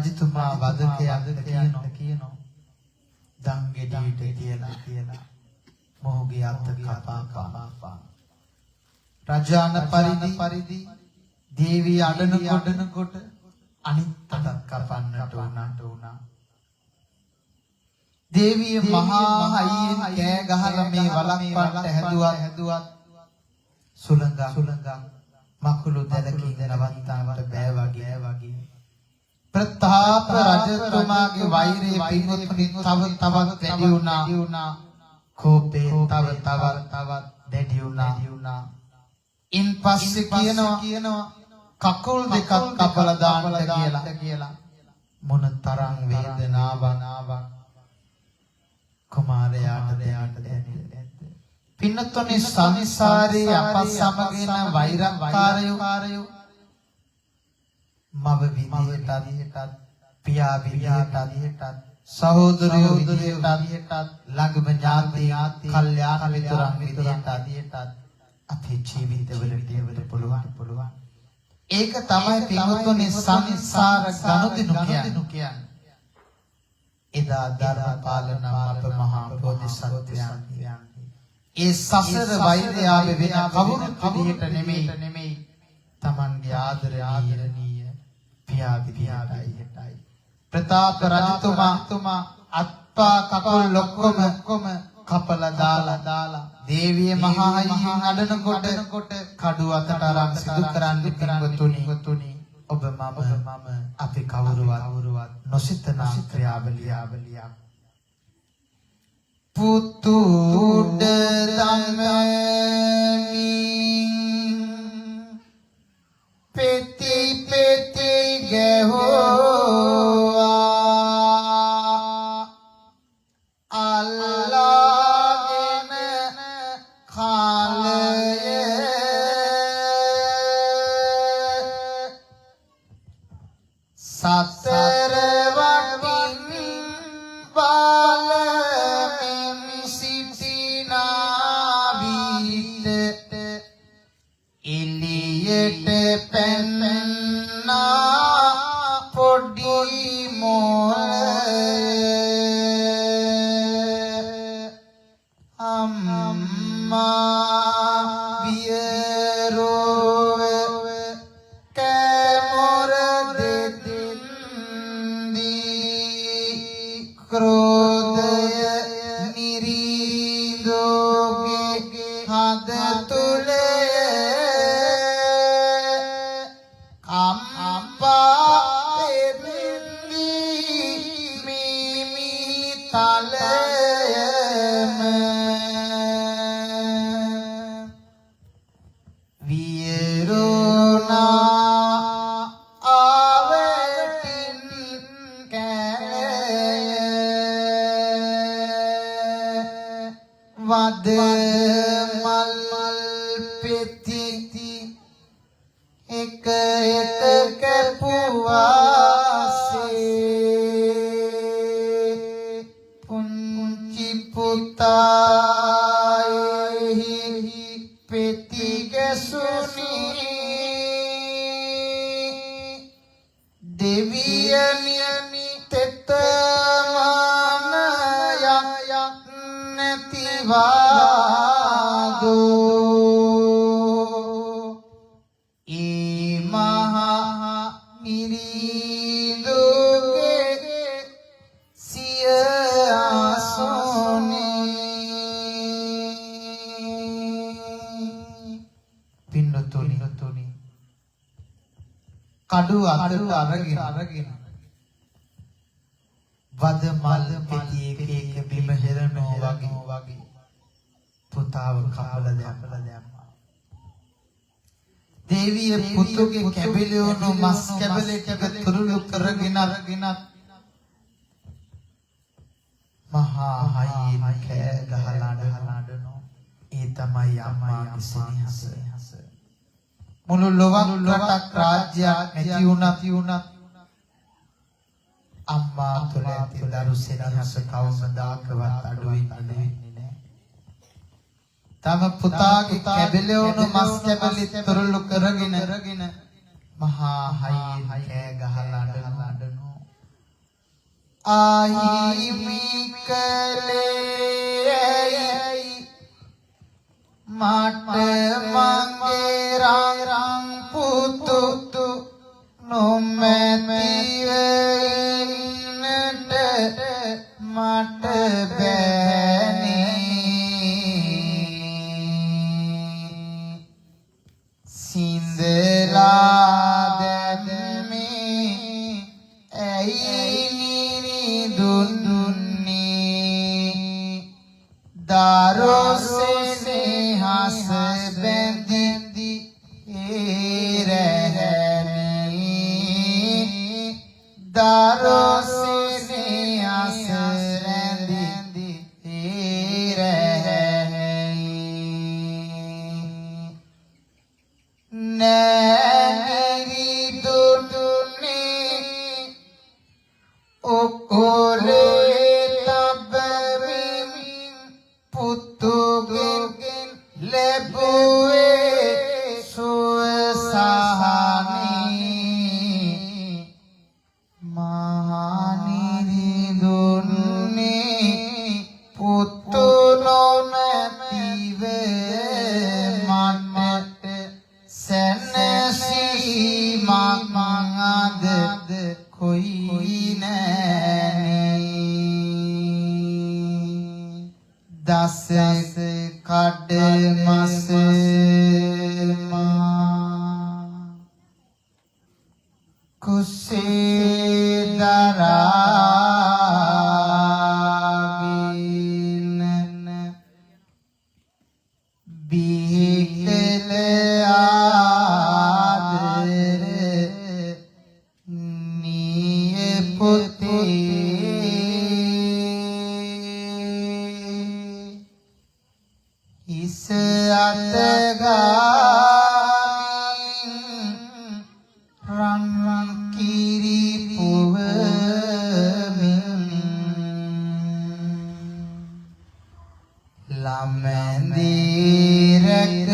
S1: රජතුමා වදකයන්ට කියනවා දන් ගෙඩියට තියලා කියලා මොහුගේ අත කපා කපා. රජාන පරිදි දේවිය අඬනකොට අනිත් අතත් කපන්නට වුණා. දේවිය මහා හයියෙන් කෑ ගහලා මේ වළක්වන්න හැදුවත් සුළඟක් මකුළු දැලකින් නවත්තන්නට බෑ වගේ. ප්‍රතාප රජතුමාගේ වෛරය පින්වත්නි තව තවත් වැඩි වුණා. කෝපේ තව තවත් දැඩි වුණා. ඉන් පස්සේ කියනවා කකුල් දෙකක් කපලා දාන්න කියලා. මොන තරම් වේදනාවක් කුමාරයාට දැනෙන්නේ නැද්ද? පින්නතුනි, සංසාරේ අප සමග එන වෛරක්කාරයෝ මව විදිහටත්, පියා විදිහටත්, සහෝදරයෝ විදිහටත්, ළඟම ඥාතීන්, කල්යාණ මිතුරන් විදිහටත් අපේ ජීවිතවලට එන්න පුළුවන්. ඒක තමයි පින්වත්නි සංසාර ගනුදෙනු කියන්නේ. එදා ධර්මපාල නම් අප මහා බෝධිසත්වයන් ඒ සසර වෛරය ආවේ වෙන කවුරුත් විදිහට නෙමෙයි, තමන්ගේ ආදරණීය පියා විදිහටයි. ප්‍රතාප රජතුමා අත්පා කකුල් ඔක්කොම කපලා දාලා දේවිය මහා හයියෙන් අඬනකොට කඩුව අතට අරන් සිදු කරන්න පින්වතුනි, ඔබ මම අපි කවුරුවත් නොසිතන ක්‍රියාවලියක්. පුතුඩ දමමින් පෙති පෙති ගැහුවා, අල්ලාගෙන කාලය සතර වටින් බලමින් සිටිනා විට එළියට පැන්නා පොඩි මොල. අම්මා වියරෝව කැමොර දෙද්දී ක්‍රෝධය මිරිඳුගේ හද තුලය කම්පා වෙද්දී මිමි තලයම වියරුණා ආවටින් කැලය වද මල් පෙති එක එක කැපුවාසේ පුංචි පුතායෙහි පෙති ගැසුනි. දෙවියනි, තෙත මානයක් නැතිවාදෝ ඒ මහා මිරිඳුගේ සිය ආසනේ. පින්නතුනි, කඩු අතට අරගෙන වද මල් පෙති එක එක බිම හෙලනෝ වගේ පුතාව කපලා දැම්මා. දේවිය පුතුගේ කැබලි වුණු මස් කැබලි ටික තුරුළු කරගෙන අරගෙන මහා හයියෙන් කෑ ගහලා අඬනවා. ඒ තමයි අම්මාගේ සෙනෙහස. මුළු ලොවක්, රටක්, රාජ්‍යයක් නැති වුණත් අම්මා තුළ ඇති දරු සෙනෙහස කවමදාකවත් අඩු වෙන්නේ නැහැ. තම පුතාගේ කැබලි වුණු මස් කැබලි තුරුළු කරගෙන මහා හයියෙන් කෑ ගහලා අඬනවා. අහිමි කළේ ඇයි මට මගේ රන් පුතු නොමැතිව ඉන්නට මට බෑනේ. සිඳලා දැම්මේ ඇයි නිදුන්නේ? දරොසෙනේ හස බැඳි ඒ රැහැනේ, දරොසෙනේ හස රැඳි ඒ රැහැනේ. නෑනිදුන්නේ ඔකොලේ තබමින් පුතුගෙන් ලැබුවේ සුව සහනේ. මහනිරිදුන්නේ පුතු නොමැතිව මට සැනසීමක් අද කොයි නෑනේ. දස කඩ මස මා කුසේ දරාගෙන බිහිකල ආදර නිය පුතේ, හිස අත ගාමින් රන් රන් කිරි පුවමින් ළමැඳි රැකගත්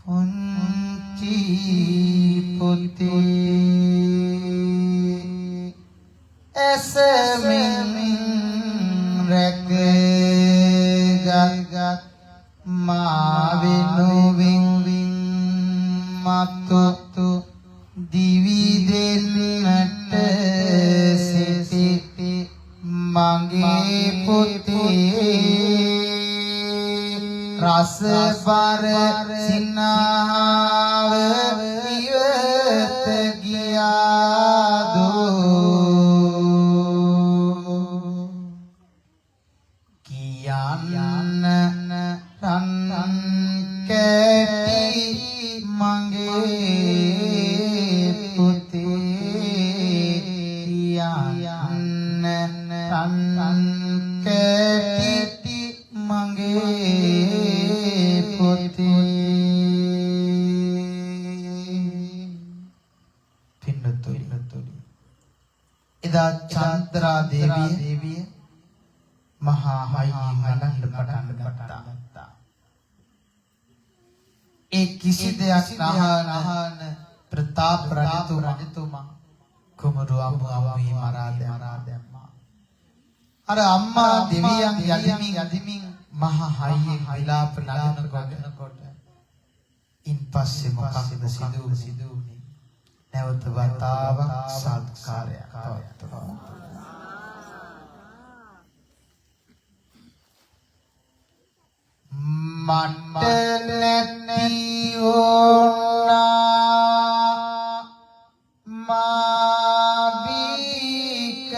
S1: පුංචි පුතේ, ඇසමින් රැකගත් මා වෙනුවෙන් මතු දිවි දෙන්නට සිටි මගේ පුතේ, රස බර සිනාව ඉවත ගියාදෝ කියන්න රන් කැටි මගේ පුතේ, කියන්න රන් කැටි මගේ පුතේ. පින්නතුනි, එදා චන්ද්‍රා දේවිය මහා හයියෙන් අඬන්න පටන් ගත්තා. ඒ කිසි දෙයක් නහන ප්‍රතාප රජතුමා කුමරු අමු අමුයි මරා දැම්මා. අර අම්මා දෙවියන් යදිමින් යදිමින් මහා හයියෙන් විලාප නගනකොට ඉන්පස්සේ මොකක්ද සිදු වුනේ? නැවත වතාවක් සත්කාරයක් පවත්වනවා. මට නැති වුණා මා විකල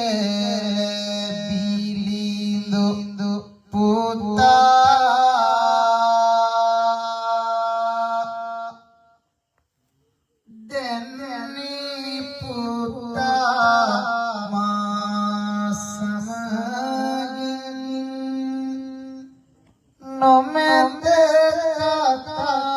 S1: බිලිඳු පුතා, දැන්නේ පුතා මා සමගින් නොමැත කතා.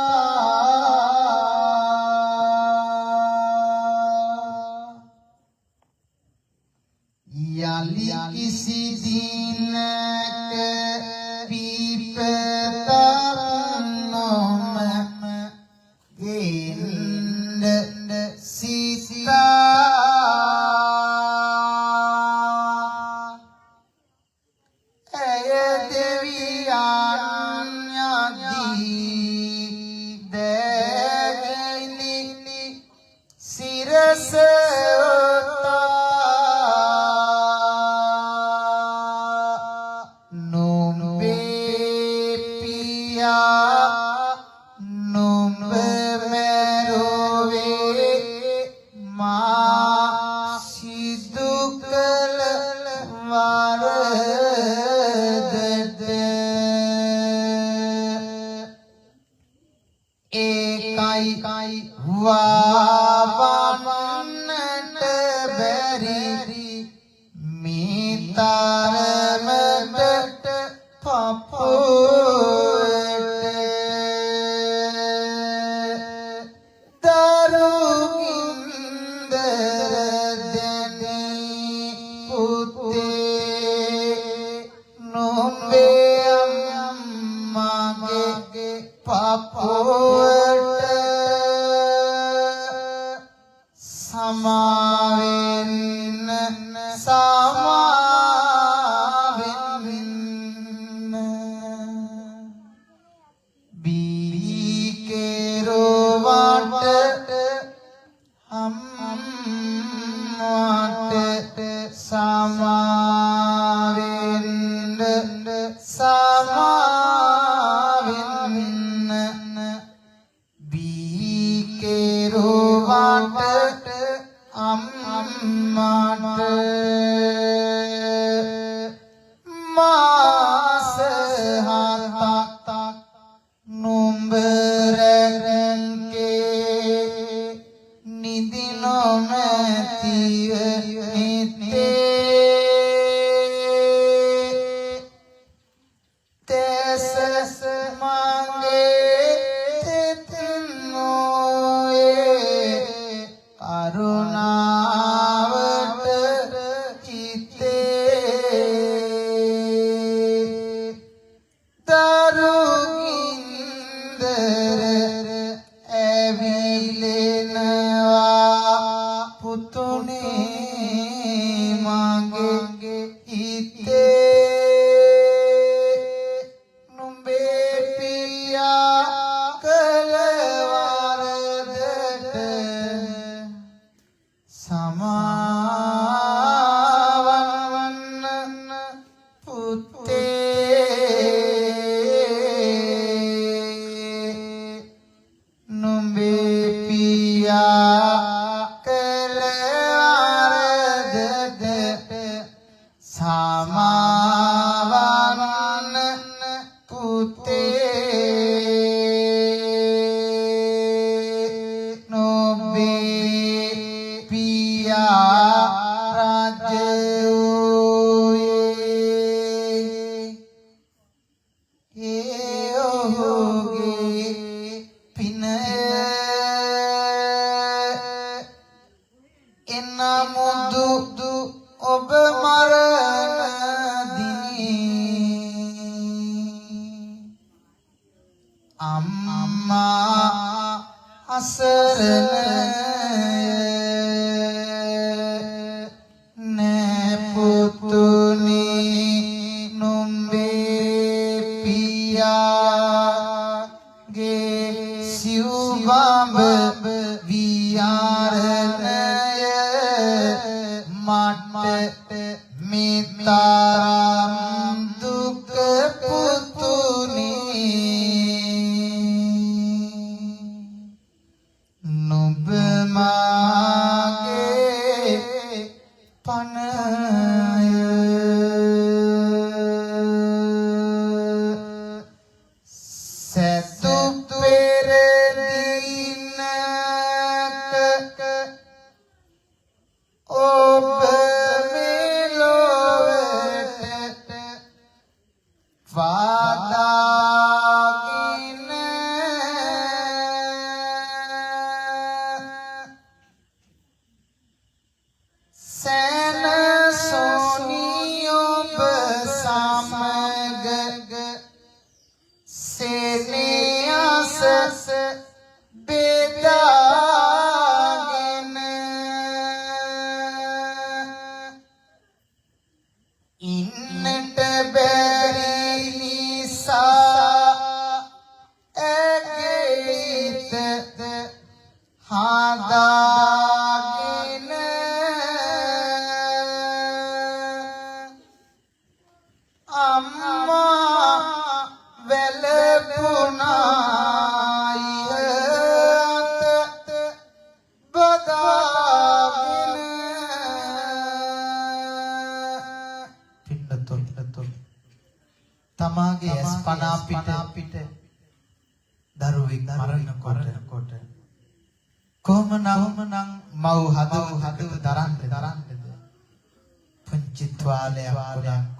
S1: පියා නුඹ මැරුවේ මා සිදු කළ වරදට. ඒකයි වාවන්නට බැරි මේ තරමට පපුවට. දරු ගින්දර දැනී පුතේ, නුඹේ අම්මාගේ පපුවට සමාවෙන්න, සමාවෙන්න. බීකේරෝවට අම්මාට සමාවෙන්න, සමාවෙන්න. බීකේරෝවට අම්මාට මාස 7ක් නුඹ රැකේ නිදි නොමැතිව නිතේ. තෙස මගේ තෙත් නොයේ කරුණාවට හිතේ. දරු ගින්දර ඇවිලෙනවා පුතුනේ මගේ හිතේ. නුඹේ පියා කළ වරදට සමාවන්න පුතේ. නුඹේ පියා කළ වරදට සමාවන්න පුතේ. නුඹේ පියා රජ වූයේ ඒ ඔහුගේ පින. එනමුදු ඔබ මරණ දිනේ අම්මා අසරණ නෑ පුතුනේ. නුඹේ පියාගේ සිව්බඹ විහරණය මට මේ තරම් දුක පුතුනේ. නුඹ මාගේ පණය. සැතු පෙර දිනක ඔබ මෙලොවට වදාගෙන සැනසුනි ඔබ සමග සෙනෙහස බෙදාගෙන. ඉන්නට බැරි නිසා ඇගේ හිත හදාගෙන අම්මා වැළපුණ දරුවෙක් මරනකොට කොහොමනම් මව් හදවත දරන්නද? පුංචි තුවාලයක්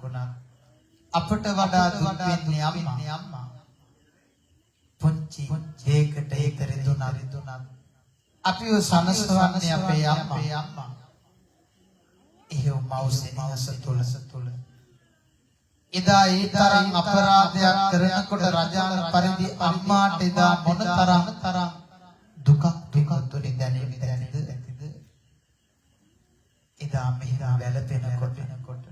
S1: වුණා අපට වඩා දුක් වෙන්නේ අම්මා. පුංචි දෙයකට හිත රිදුනත් අපිව සනසවන්නේ අපේ අම්මා. එහෙව් මව් සෙනෙහස තුල එදා ඒ තරම් අපරාධයක් කරනකොට රජාන පරිදි අම්මාට එදා මොන තරම් දුකක් තුනි දැනෙන්නේ ඇතිද? එදා මෙහෙම වැළපෙනකොට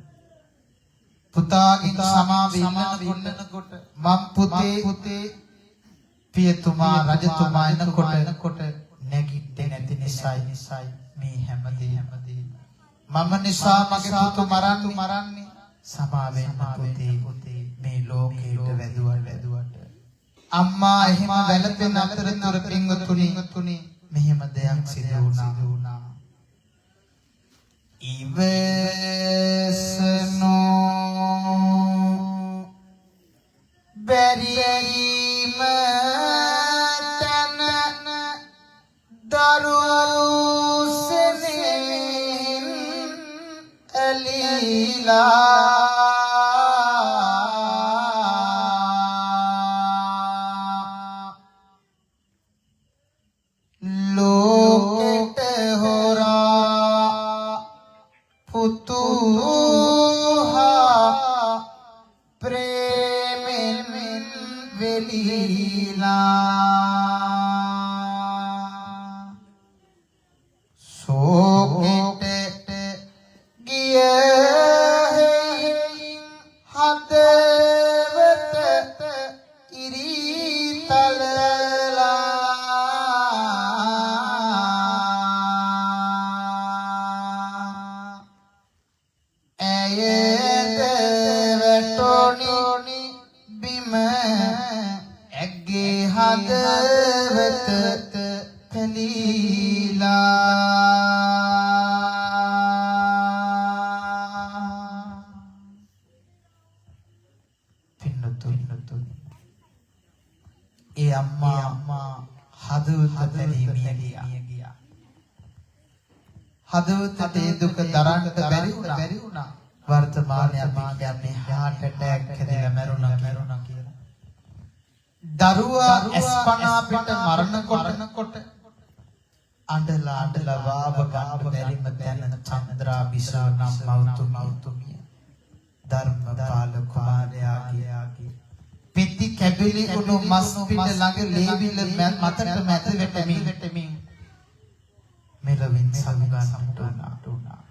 S1: පුතාගෙන් සමාව ඉල්ලනකොට මම් පුතේ පියතුමා රජතුමා එනකොට නැගිට්ටේ නැති නිසායි මේ හැමදේම මම නිසා මගේ පුතු මරන්නේ සමා වෙන්න පුතේ මේ ලෝකයට වැදුවට අම්මා එහෙම වැළපෙන අතරතුර පින්වතුනි මෙහෙම දෙයක් සිදු වුණා. ඉවසනෝ බැරිම තන දරු සෙනෙන් ඇලිලා ලෝකෙට හොරා පුතුහා ප්‍රේමෙන් වෙලිලා සෝකෙට ගිය හේයින් හදවත ඉරිතලලා ඇයද වැටුණි බිම ඇගේ හදවත පැලිලා. පින්නතුනි ඒ අම්මා හදවත පැලී මිය ගියා. හදවතට ඒ දුක දරන්න බැරි වුණා. වර්තමානයේ අපි කියන්නේ හાર્ට් ඇටැක් හැදිලා මැරුණා කියලා. දරුවා අස්පනා පිට මරනකොට අඬලා අඬලා වාව ගන්න බැරිම තැන චන්ද්‍රා බිසව නම් මව්තුමිය ධර්මපාල කුමාරයාගේ පෙති කැබිලි උණු මස් පිට ළඟ ලේවිල මතට මැද වැටෙමින් මෙලවින් සමුගන්නට වුණා.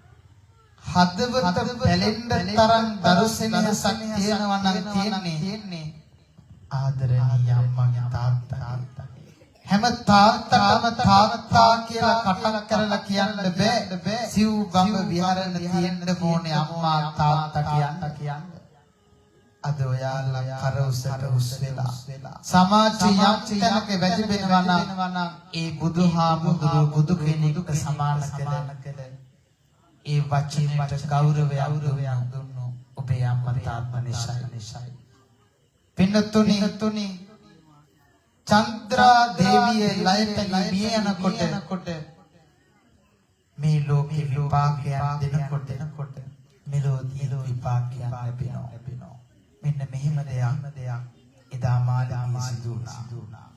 S1: හදවත පැලෙන්න තරම් දරු සෙනෙහසක් තියෙනවා නම් තියෙන්නේ ආදරණීය අම්මගේ තාත්තගේ. හැම තාත්තටම තාත්තා කියලා කටක් කරලා කියන්න බෑ. සිව් බඹ විහරණ තියෙන්න ඕනේ අම්මා තාත්තා කියන්න. අද ඔයාලා කර උසට උස් වෙලා සමාජයේ යම් තැනක වැජඹෙනවා නම් ඒ බුදුහාමුදුරුවෝ බුදු කෙනෙකුට සමාන කළ ඒ වචනයට ගෞරවයක් දුන්නු ඔබේ අම්මා තාත්තා නිසායි. පින්නතුනි චන්ද්‍රා දේවිය ලය පැලී මිය යනකොට මේ ලෝකේ විපාකයක් දෙනකොට මෙලොවදී විපාකයක් ලැබෙනවා. මෙන්න මෙහෙම දෙයක් එදා මාළිගයේ සිදු වුණා.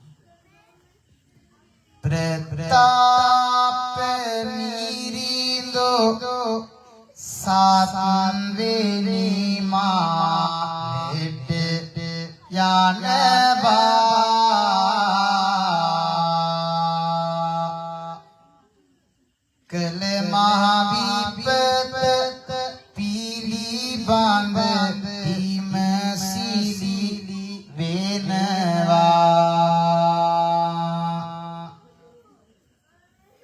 S1: ප්‍රතාප නිරිඳෝ සාතන් වෙනි මාලෙට යනවා. කළ මහ විපත පිළිබඳ විමසිලි වෙනවා.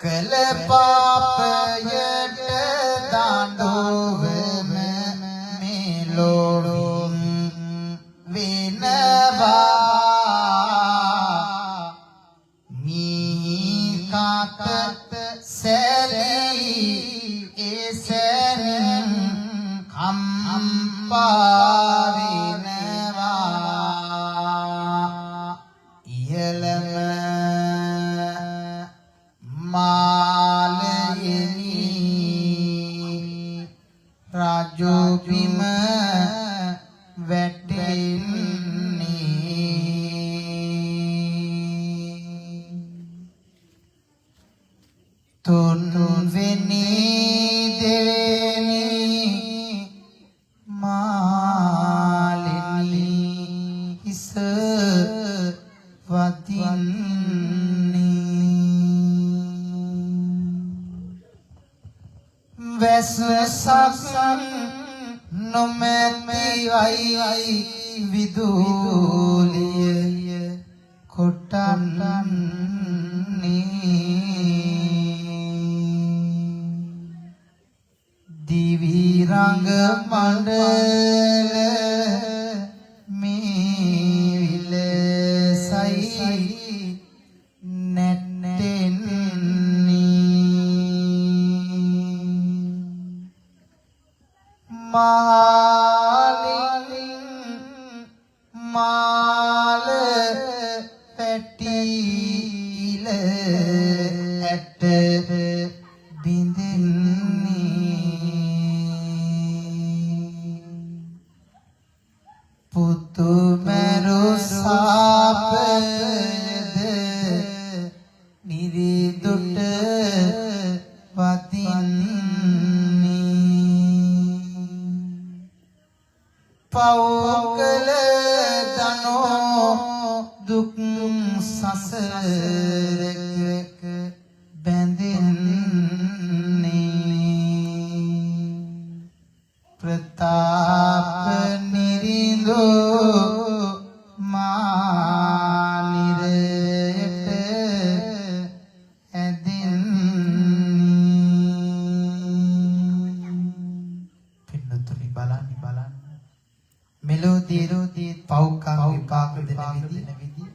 S1: කළ පාපයට දඬුවම මෙලොවින් වෙනවා. ඉහළම මාලයෙනි රාජෝ බිම වැටෙන්නේ. තුන්වෙනි දෙවෙනි මාලිනි හිස වදින්නේ. වැස්සක් නොමැති අයි විදුලිය කොටන්නේ. දිවි රංග මණ්ඩල මේ විලසයි නැටෙන්නේ. මාලින් මාල පැටිල ඇට බිඳෙන්නේ. පුතු මරු සාපයද නිරිදුට වදින්නේ. පව් කළ දනෝ දුක් සසරක බැඳෙන්නේ. ප්‍රතාප නිරිඳු මානිරයට ඇදෙන්නේ. පින්නතුනි, බලන්න බලන්න, මෙලෝදී පව්කම් විපාක දෙන විදිය.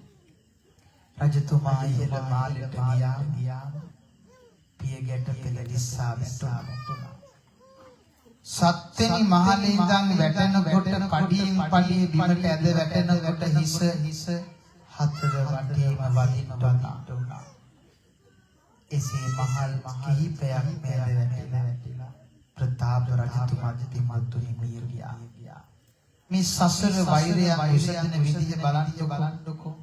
S1: රජතුමා ඉහළ මාලෙට ගියාම පිය ගැට පෙළ ලිස්සා වැටුණා. සත්වෙනි මහලේ ඉඳන් වැටෙනකොට පඩියෙන් පඩිය බිමට ඇද වැටෙනකොට හිස හිස හතර වටේම වදින්න වුණා. එසේ මහල් කිහිපයක් මැද වැටිලා ප්‍රතාප රජතුමා පින්වත්තුනි මිය ගියා. මේ සසර වෛරයන් විසඳන විදිහ බලන්නකෝ.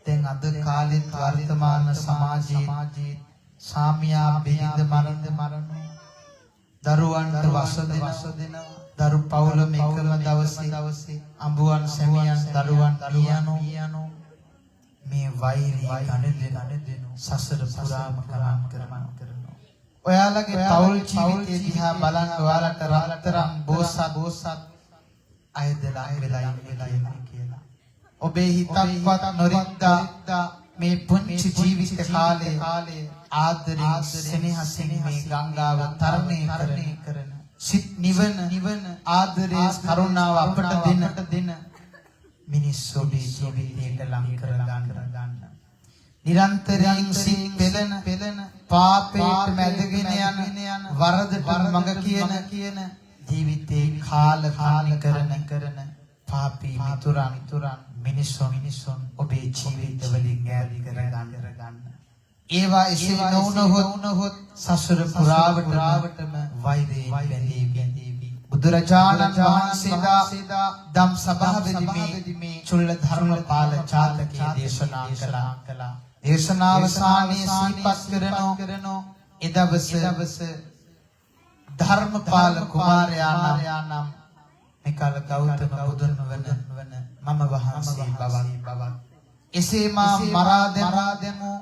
S1: දැන් අද කාලෙත් වර්තමාන සමාජයේ සාමියා බිරිඳ මරණ මරණ, දරුවන්ට වස දෙනවා, දරු පවුලම එකම දවසේ අඹුවන් සැමියන් දරුවන් මියනෝ. මේ වෛරී ගණදෙන සසර පුරාම ගමන් කරනවා. ඔයාලගේ පවුල් ජීවිතය දිහා බලන්න, ඔයාලට රත්තරන් බෝසත් බෝසත් අයද ලං වෙලා ඉන්නේ කියලා. ඔබේ හිතක්වත් නොරිද්දා මේ පුංචි ජීවිත කාලේ ආදරෙන් සෙනෙහසින් මේ ගංගාව තරණය කරන, සිත් නිවන නිවන ආදරේ කරුණාව අපට දෙන දෙන මිනිස්සු ඔබේ ජීවිතයට ලං කර ගන්න. නිරන්තරයෙන් සිත් පෙළෙන පෙළෙන, පාපයට මැදගෙන යන, වරදට මඟ කියන කියන, ජීවිතේ කාල කාලි කරන කරන පාපී මිතුරන් මිතුරන් මිනිස්සුන් මිනිස්සුන් ඔබේ ජීවිත වලින් ඈත් කර ගන්න. ඒවා එසේ නොවුනහොත් සසර පුරාවටම වෛරයෙන් බැඳී බැඳී. බුදුරජාණන් වහන්සේදා දම් සභාවේදී මේ චුල්ල ධර්මපාල ජාතකයේ දේශනා කළා. දේශනාවසානයේ සිහිපත් කරනෝ, එදවස ධර්මපාල කුමාරයා නම් මෙකල ගෞතම බුදුන් වන මම වහන්සේ බවත්, එසේ මා මරා දෙමු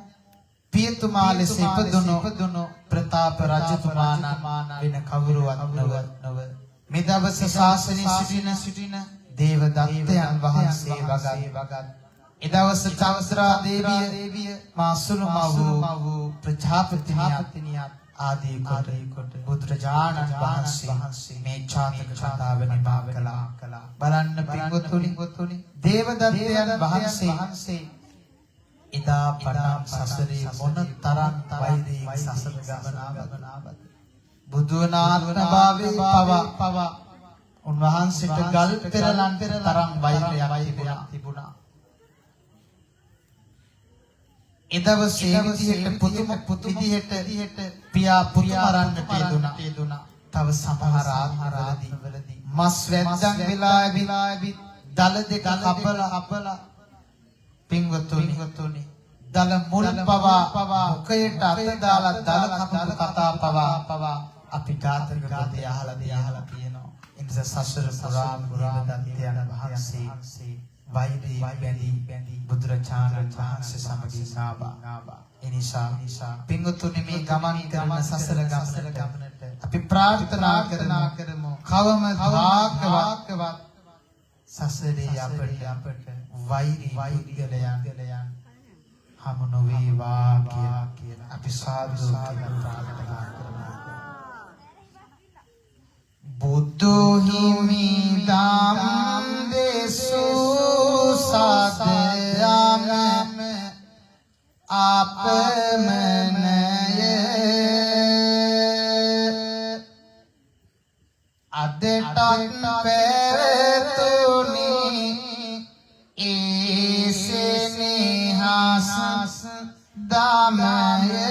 S1: පියතුමා ලෙස ඉපදුණු ප්‍රතාප රජතුමා නම් වෙන කවුරුවත් නොව, මේ දවස ශාසනයේ සිටින සිටින දේවදත්තයන් වහන්සේ වගත්, එදවස චන්ද්‍රා දේවිය මා සුළුමා වූ ප්‍රජාපතිනියත් ආදී කොට බුදුරජාණන් වහන්සේ මේ ජාතක කතාව නිමා කළා. බලන්න පින්වත්නි, දේවදත්තයන් වහන්සේ එදා පටන් සසරේ මොන තරම් වෛරයෙන් සසර ගමන ආවද? බුදුවන ආත්ම භාවයේ පවා පවා උන්වහන්සේට ගල් පෙරලන් තරම් වෛරයක් තිබුණා. එදවසේ විදිහට පුදුම විදිහට පියා පුතු මරන්නට යෙදුනා. තව සමහර ආත්මවලදී මස් වැද්දන් වෙලා ඇවිත් දල දෙක කපලා පින්වතුනි දල මුල් පවා මුඛයට අත දාලා දල කපපු කතා පවා අපි ජාතක පොතේ අහලා තියෙනවා. ඒ නිසා සසර පුරාම දේවදත්තයන් වහන්සේ වෛරී බැඳී බුදුරජාණන් වහන්සේ සමගින් ආවා. ඒ නිසා පින්වතුනි මේ ගමන් කරන සසර ගමනට අපි ප්‍රාර්ථනා කරමු කවමදාකවත් සසරේ අපට වෛරී පුද්ගලයන් හමු නොවේවා කියලා අපි සාදු කියලා ප්‍රාර්ථනා කරමු. බුදු හිමි දම් දෙසූ සදයම අපමණය අදටත් පැවතුනි ඒ සෙනෙහස් දමය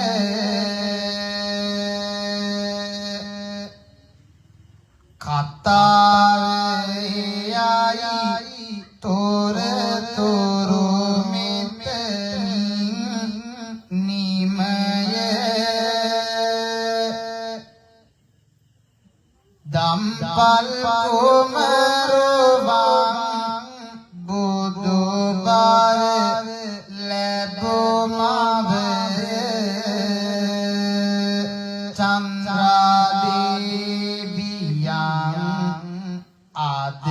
S1: කතාවේ යයි තොරතුරු මෙතනින් නිමය දම්පල් කුමරුවන් බුදු බව ලැබුමව චන්ද්‍රාදේවියන් අද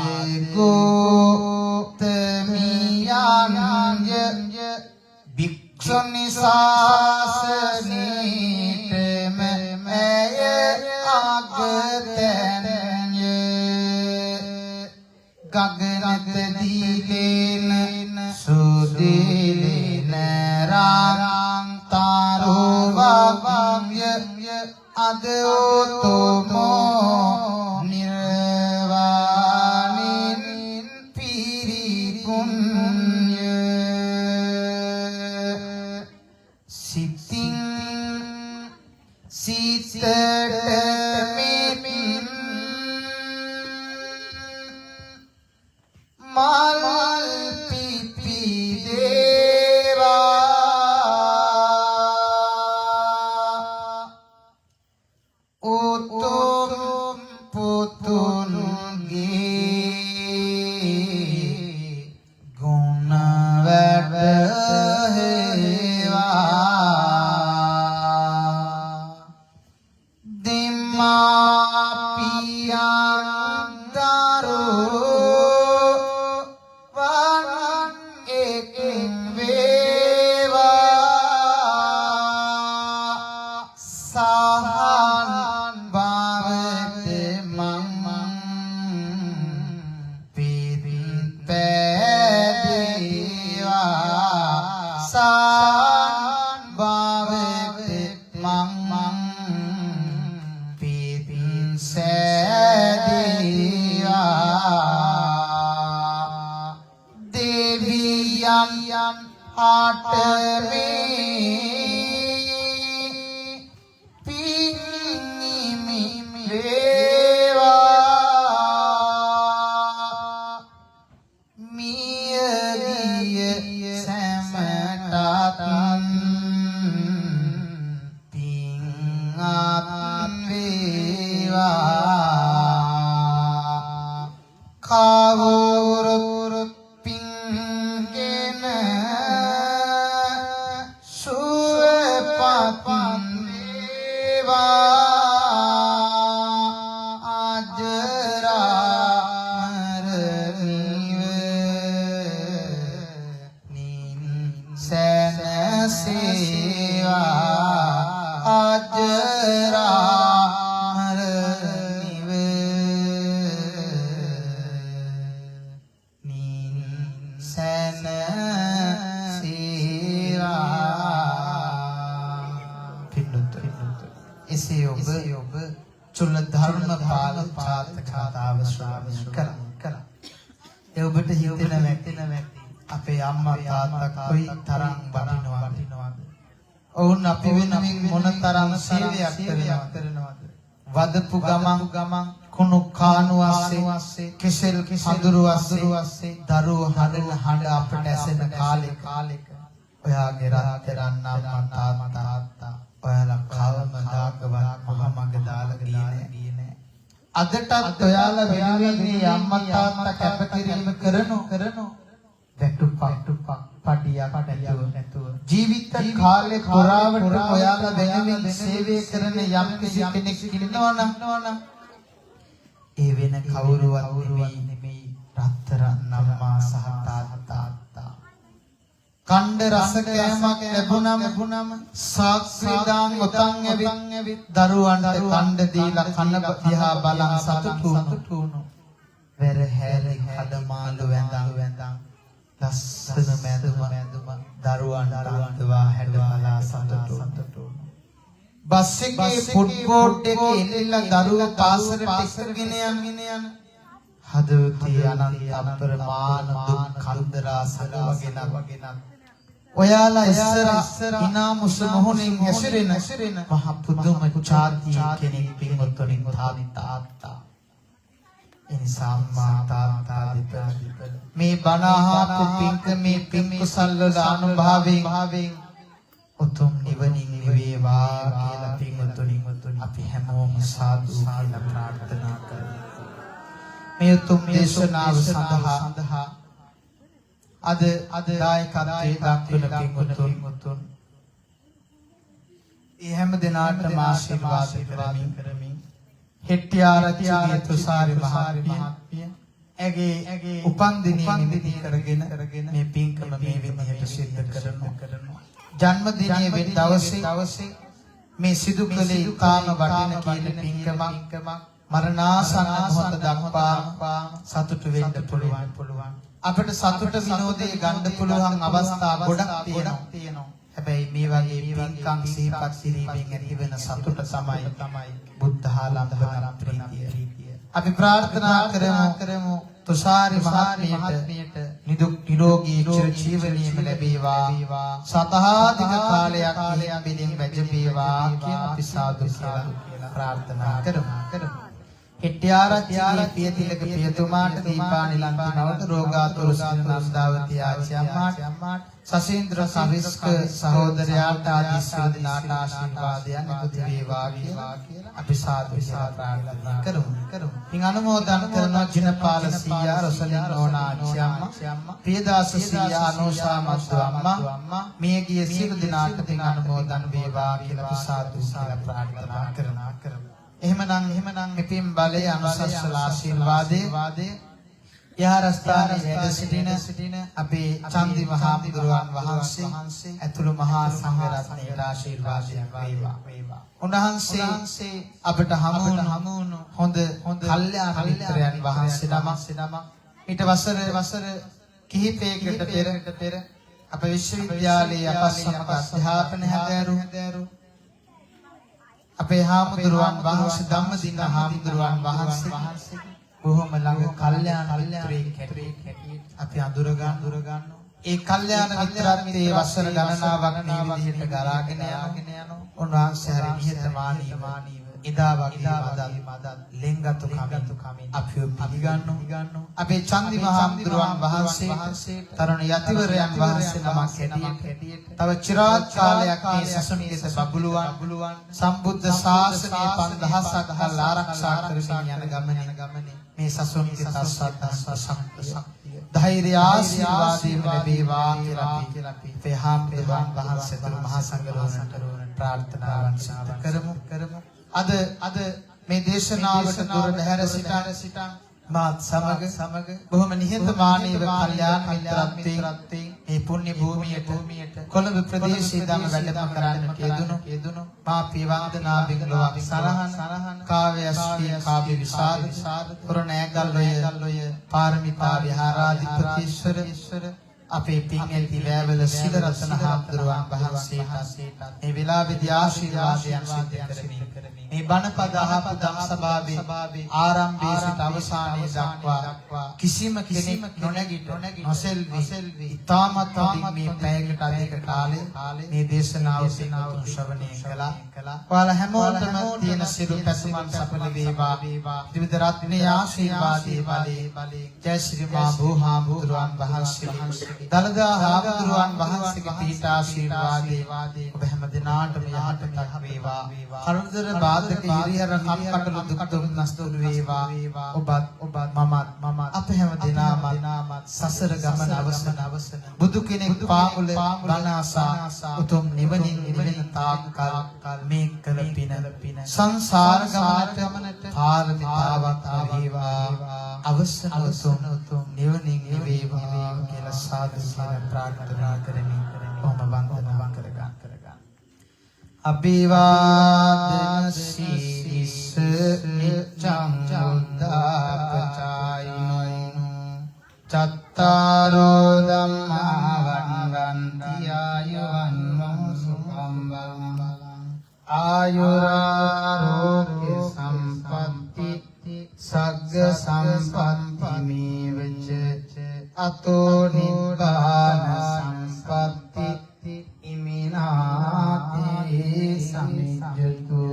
S1: ගෝතමියන්ය භික්ෂුනි ශාසනයටම ඇය අගතැන්ය ගගනත දීලේන සුදීලේන රාං තාරෝවංය අද උතුමෝ නිර්වාණින් පිරිපුන්ය සිතින් සිතට මෙමින් මල් පිපි දේවා උතුම් පුතුන්ගේ ගුණ වැටහේවා දෙමාපියන් දරුවන් එක් වේවා සහන් බවට මං පිරිත් පෑදේවා සහන් බවට මං පිරිත් සෑදේවා දෙවියන් හට මේ පින් හිමි වේවා මිය ගිය සැමටත් පින් අත් වේවා කවුරුත් පින්ගෙන සුවපත් වේවා අජරාමර නිවනින් සැනසේවා අජරාමර නිවනින් සැනසේවා. පින්වතුනි, එසේ ඔබ චුල්ල ධර්මපාල ජාතක කතාව ශ්‍රවණය කළා. ඒ ඔබට හිතෙන ඇති අපේ අම්මා තාත්තා කොයි තරම් වටිනවද? ඔවුන් අපි වෙනුවෙන් මොනතරම් සේවයක් කරනවද? වදපු ගමන් කුණු කානු අස්සේ, කෙසෙල් කඳුරු අස්සේ දරුවෝ හඬන හඬ අපට ඇසෙන කාලෙක ඔයාගේ රත්තරන් අම්මා තාත්තා ඔයාලා කවමදාකවත් මහ මඟ දාලා ගියේ නෑ. අදටත් ඔයාලා වෙනුවෙන් මේ අම්මා තාත්තා කැපකිරීම කරනු වැටුපක් පඩියක් නැතුව ජීවිත කාලේ පුරාවට ඔයාලා වෙනුවෙන් සේවය කරන යම් කිසි කෙනෙක් ඉන්නවනම් ඒ වෙන කවුරුවත් නෙමෙයි රත්තරන් අම්මා සහ තාත්තා. කණ්ඩ රස කෑමක් ලැබුණම සාක්ෂි දාන් ඔතන් ඇවිත් දරුවන්ට කණ්ඩ දීලා කන දිහා බලන් සතුටු වුණු. වැර හැරි කඩමාළු වැඳන් ලස්සන මැදුම දරුවන් අන්දවා හැඩ බලා සතුටු වුණු. බස් එකේ ෆුට්බෝඩ් එකේ එල්ලිලා දරුවෝ පාසලට එක්කගෙන යන හදවතේ අනන්ත අප්‍රමාණ දුක් කන්දරා සලවගෙන ඔයාලා ඉස්සර ඉනාමුස මොහොනින් හැසිරෙන මහ පුදුම ජාතිය කෙනෙක් පින්වත්නි තාත්තා. එනිසා අම්මා තාත්තා දෙපළ මේ බණ අහපු පින්කමේ පින් කුසල් වල අනුභවයෙන් උතුම් නිවනින් නිවේවා කියලා පින්වත්නි අපි හැමෝම සාදු කියලා ප්‍රාර්ථනා කරමු. මේ උතුම් දේශනාව සඳහා අද දායකත්වයේ දක්වන පින්වතුන් ඒ හැම දෙනාටම ආශිර්වාද කරමින් හෙට්ටිආරච්චිගේ තුෂාරි මහත්මිය ඇගේ උපන්දිනය නිමිති කරගෙන මේ පින්කම මේ විදිහට සිද්ධ කරනවා. ජන්මදිනයේ වෙන දවසේ මේ සිදු කළේ ඉතාම වටින කියන පින්කමක් මරණාසන්න මොහොත දක්වා සතුටු වෙන්න පුළුවන්. අපිට සතුට විනෝදේ ගන්න පුළුවන් අවස්ථා ගොඩක් තියෙනවා. හැබැයි මේ වගේ පින්කම් සිහිපත් කිරීමෙන් ඇතිවෙන සතුට තමයි බුද්ධාලම්බන ප්‍රීතිය. අපි ප්‍රාර්ථනා කරමු තුෂාරි මහත්මියට නිදුක් නිරෝගී චිරජීවනයේම ලැබේවා, සතහාධික කාලයක් පිළින් වැජඹේවා කියලා අපි සාදු කියලා ප්‍රාර්ථනා කරමු. හෙට්ටිආරච්චිගේ පියතිලක පියතුමාට, දීපානිලන්ති මවට, රෝගාතුර සිටින නන්දාවති ආච්චි අම්මාට, සසීන්ද්‍ර කවිස්ක සහෝදරයාට ආදී සියලු දෙනාට ආශිර්වාදයන් එකතු වේවා කියලා අපි සාදු කියලා ප්‍රාර්ථනා කරමු. පින් අනුමෝදන් කරනවා ජිනපාල සීයා, රොසලින් නෝනා ආච්චි අම්මා, ප්‍රියදාස සීයා, අනෝෂා මද්දු අම්මා, මියගිය සියලු දෙනාට පින් අනුමෝදන් වේවා කියලා අපි සාදු කියලා ප්‍රාර්ථනා කරනවා. එහෙමනම් මෙපින් බලය අනුසස්සල ආශිර්වාදයේ විහාරස්ථානයේ වැඩ සිටින අපේ චන්දි මහාමුදුරුවන් වහන්සේ ඇතුළු මහා සංඝරත්නයට ආශිර්වාදයක් වේවා. උන්වහන්සේ අපට හමු වුණු හොඳ කල්යාණ මිත්‍රයන් වහන්සේ නමක්. ඊට වසර කිහිපයකට පෙර අප විශ්වවිද්‍යාලයේ අප සමග අධ්‍යාපන හැදෑරු අපේ හාමුදුරුවන් වහන්සේ ධම්මදින හාමුදුරුවන් වහන්සේ බොහොම ළඟ කල්යාණ මිත්‍රයෙක් හැටියට අපි අඳුර ගන්නවා. ඒ කල්යාණ මිත්‍රත්වයේ වසර ගණනාවක් මේ විදිහට ගලාගෙන යනවා. උන්වහන්සේ හරි නිහතමානීව එදා වගේ මදත් ලෙන්ගතු කමින් අපිව පිළිගන්නු. අපේ චන්දි මහාමුදුරුවන් වහන්සේ තරුණ යතිවරයන් වහන්සේ නමක් හැටියට තව චිරාත් කාලයක් මේ සසුන්ගෙත බබළුවන් සම්බුද්ධ ශාසනය 5000ක් කල් ආරක්ෂා කරමින් යන ගමනේ මේ සසුන්ගෙත අස්වද්දස්ව ශක්තිය ධෛර්ය ආශිර්වාදයෙන් ලැබේවා කියලා අපි අපේ හාමුදුරුවන් වහන්සේ තුරු මහා සංඝරත්නයට ප්‍රාර්ථනාවන් සිදු කරමු. අද මේ දේශනාවට දුර බැහැර සිට මාත් සමග බොහොම නිහතමානීව කල්යාණ මිත්‍රත්වයෙන් මේ පුණ්‍ය භූමියට කොළඹ ප්‍රදේශයේ ඉඳන් වැඩම කරන්නට යෙදුණු මා පිය වන්දනාවෙන් ලොවක් සරහන කාව්‍යශ්‍රී කාව්‍ය විශාරද කුරණෑගල්ඔය පාරමිතා විහාරාධිපතිශ්වර අපේ පින් ඇති වෑවල සිලරතන හාමුදුරුවන් වහන්සේට මේ වෙලාවේදී ආශිර්වාදයන් සිද්ධ කරමින් මේ බණපද අහපු ධම් සභාවේ ආරම්භයේ සිට අවසානයේ දක්වා කිසිම කෙනෙක් නොනැගිට නොසෙල්වි ඉතාමත් හොඳින් මේ පැයකට අධික කාලය මේ දේශනාව පින්වතුන් ශ්‍රවණය කළා. ඔයාලා හැමෝටම තියෙන සියලු පැතුමන් සඵල වේවා. ත්‍රිවිධ රත්නයේ ආශිර්වාදයේ බලයෙන් ජය ශ්‍රී මා බෝහාමුදුරුවන් වහන්සේ, දළදා හාමුදුරුවන් වහන්සේගේ පිහිට ආශිර්වාදයේ ඔබ හැම දිනාටම යහපතක් වේවා. කරදර බාධක හිරිහැර කම්කටොළු දුක් දුම්නස් දුරු වේවා. ඔබත් මමත් අප හැම දිනාම සසර ගමන අවසන් බුදු කෙනෙක් පාමුල බණ අසා උතුම් නිවනින් නිවෙන තාක් කල් මේ කළ පින සංසාර ගමනට පාරමිතාවක් වේවා. අවසන් උතුම් නිවනින් නිවේවා කියලා සාදු කියලා ප්‍රාර්ථනා කරමින් ඔහොම වන්දනා කරගන්න. අභිවාදන සීලිස්ස නිච්ඡං බුද්ධාපචායිනෝ චත්තාරෝ ධම්මා වඩ්ඩಂತಿ ආයුවන්නෝ සුඛං බලං ආයුරාරෝග්‍ය සම්පත්ති සග්ග සම්පත්ති මේවච අතෝ නිබ්බාන සම්පත්ති ඉමිනාතේ සමිජ්ජතු.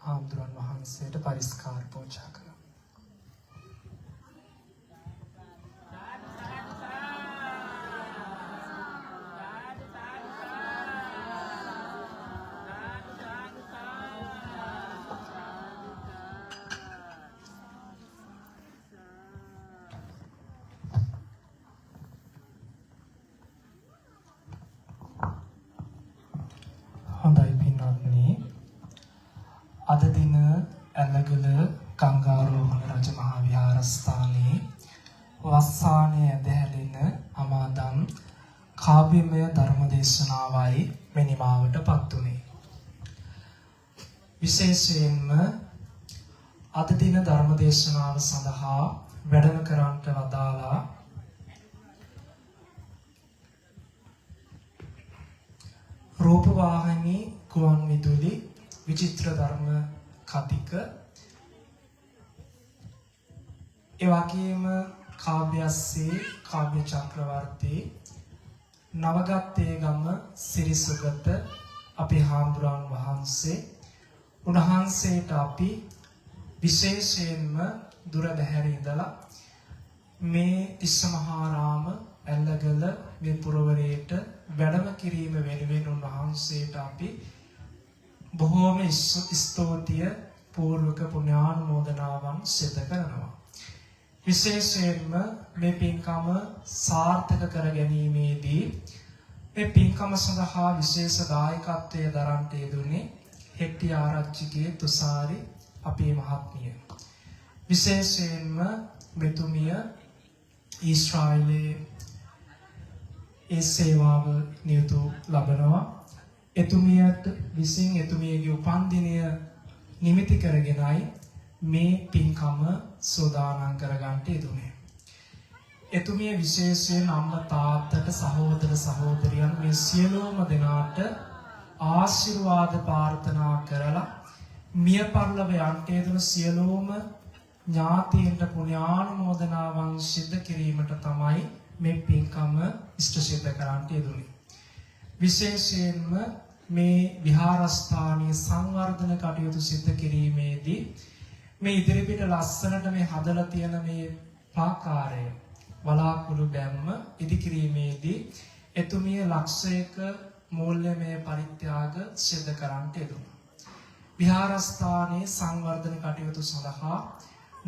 S3: හාමුදුරන් වහන්සේට පරිස්කාර පූජා කළා. හොඳයි පින්වත්නි, අද දින ඇලගල ගංගාරෝහණ රජ මහා විහාරස්ථානයේ වස්සානයේ ඇදහැලෙන අමාදන් කාව්‍යමය ධර්ම දේශනාවයි මේ නිමාවට පත් වුණේ. විශේෂයෙන්ම අද දින ධර්ම දේශනාව සඳහා වැඩම කරන්ට වදාලා රූපවාහිනී ගුවන් විදුලි විචිත්‍ර ධර්ම කතික, ඒ වගේම කාව්‍යස්සේ කාව්‍ය චක්‍රවර්ති නවගත්තේ ගම සිරිසුගත අපේ හාමුදුරන් වහන්සේ, උන්වහන්සේට අපි විශේෂයෙන්ම දුර බැහැර ඉඳලා මේ තිස්සමහාරාම ඇල්ලගල මේ පුරවරයට වැඩම කිරීම වෙනුවෙන් උන්වහන්සේට අපි බොහෝම ස්තුතිය පූර්වක පුණ්‍යානුමෝදනාවන් සිදු කරනවා. විශේෂයෙන්ම මේ පින්කම සාර්ථක කර ගැනීමේදී මේ පින්කම සඳහා විශේෂ දායකත්වය දරන්නට යෙදුනේ හෙට්ටි ආරච්චිගේ තුසාරි අපේ මහත්මිය. විශේෂයෙන්ම මෙතුමිය ඊශ්‍රායලයේ ඒ සේවාව නියුතු ලබනවා. එතුමියට විසින් එතුමියගේ උපන්දිනය නිමිති කරගෙනයි මේ පින්කම සෝදානම් කරගන්නට යෙදුනේ. එතුමිය විශේෂයෙන් අම්මා තාත්තට සහෝදර සහෝදරියන් මේ සියලුම දෙනාට ආශිර්වාද ප්‍රාර්ථනා කරලා මිය පරලොව යන්ට යෙදුණු සියලුම ඥාතීන්ට පුණ්‍යානුමෝදනාවන් සිද්ධ කිරීමට තමයි මේ පින්කම ඉෂ්ට සිද්ධ කරන්නට යෙදුනේ. විශේෂයෙන්ම මේ විහාරස්ථානීය සංවර්ධන කටයුතු සිද්ධ කිරීමේදී මේ ඉදිරිපිට ලස්සනට මේ හදලා තියෙන මේ ප්‍රාකාරය වලාකුළු බැම්ම ඉදිකිරීමේදී එතුමිය ලක්ෂයක මූල්‍යමය පරිත්‍යාග සිද්ධ කරන්නට යෙදුණා. විහාරස්ථානයේ සංවර්ධන කටයුතු සඳහා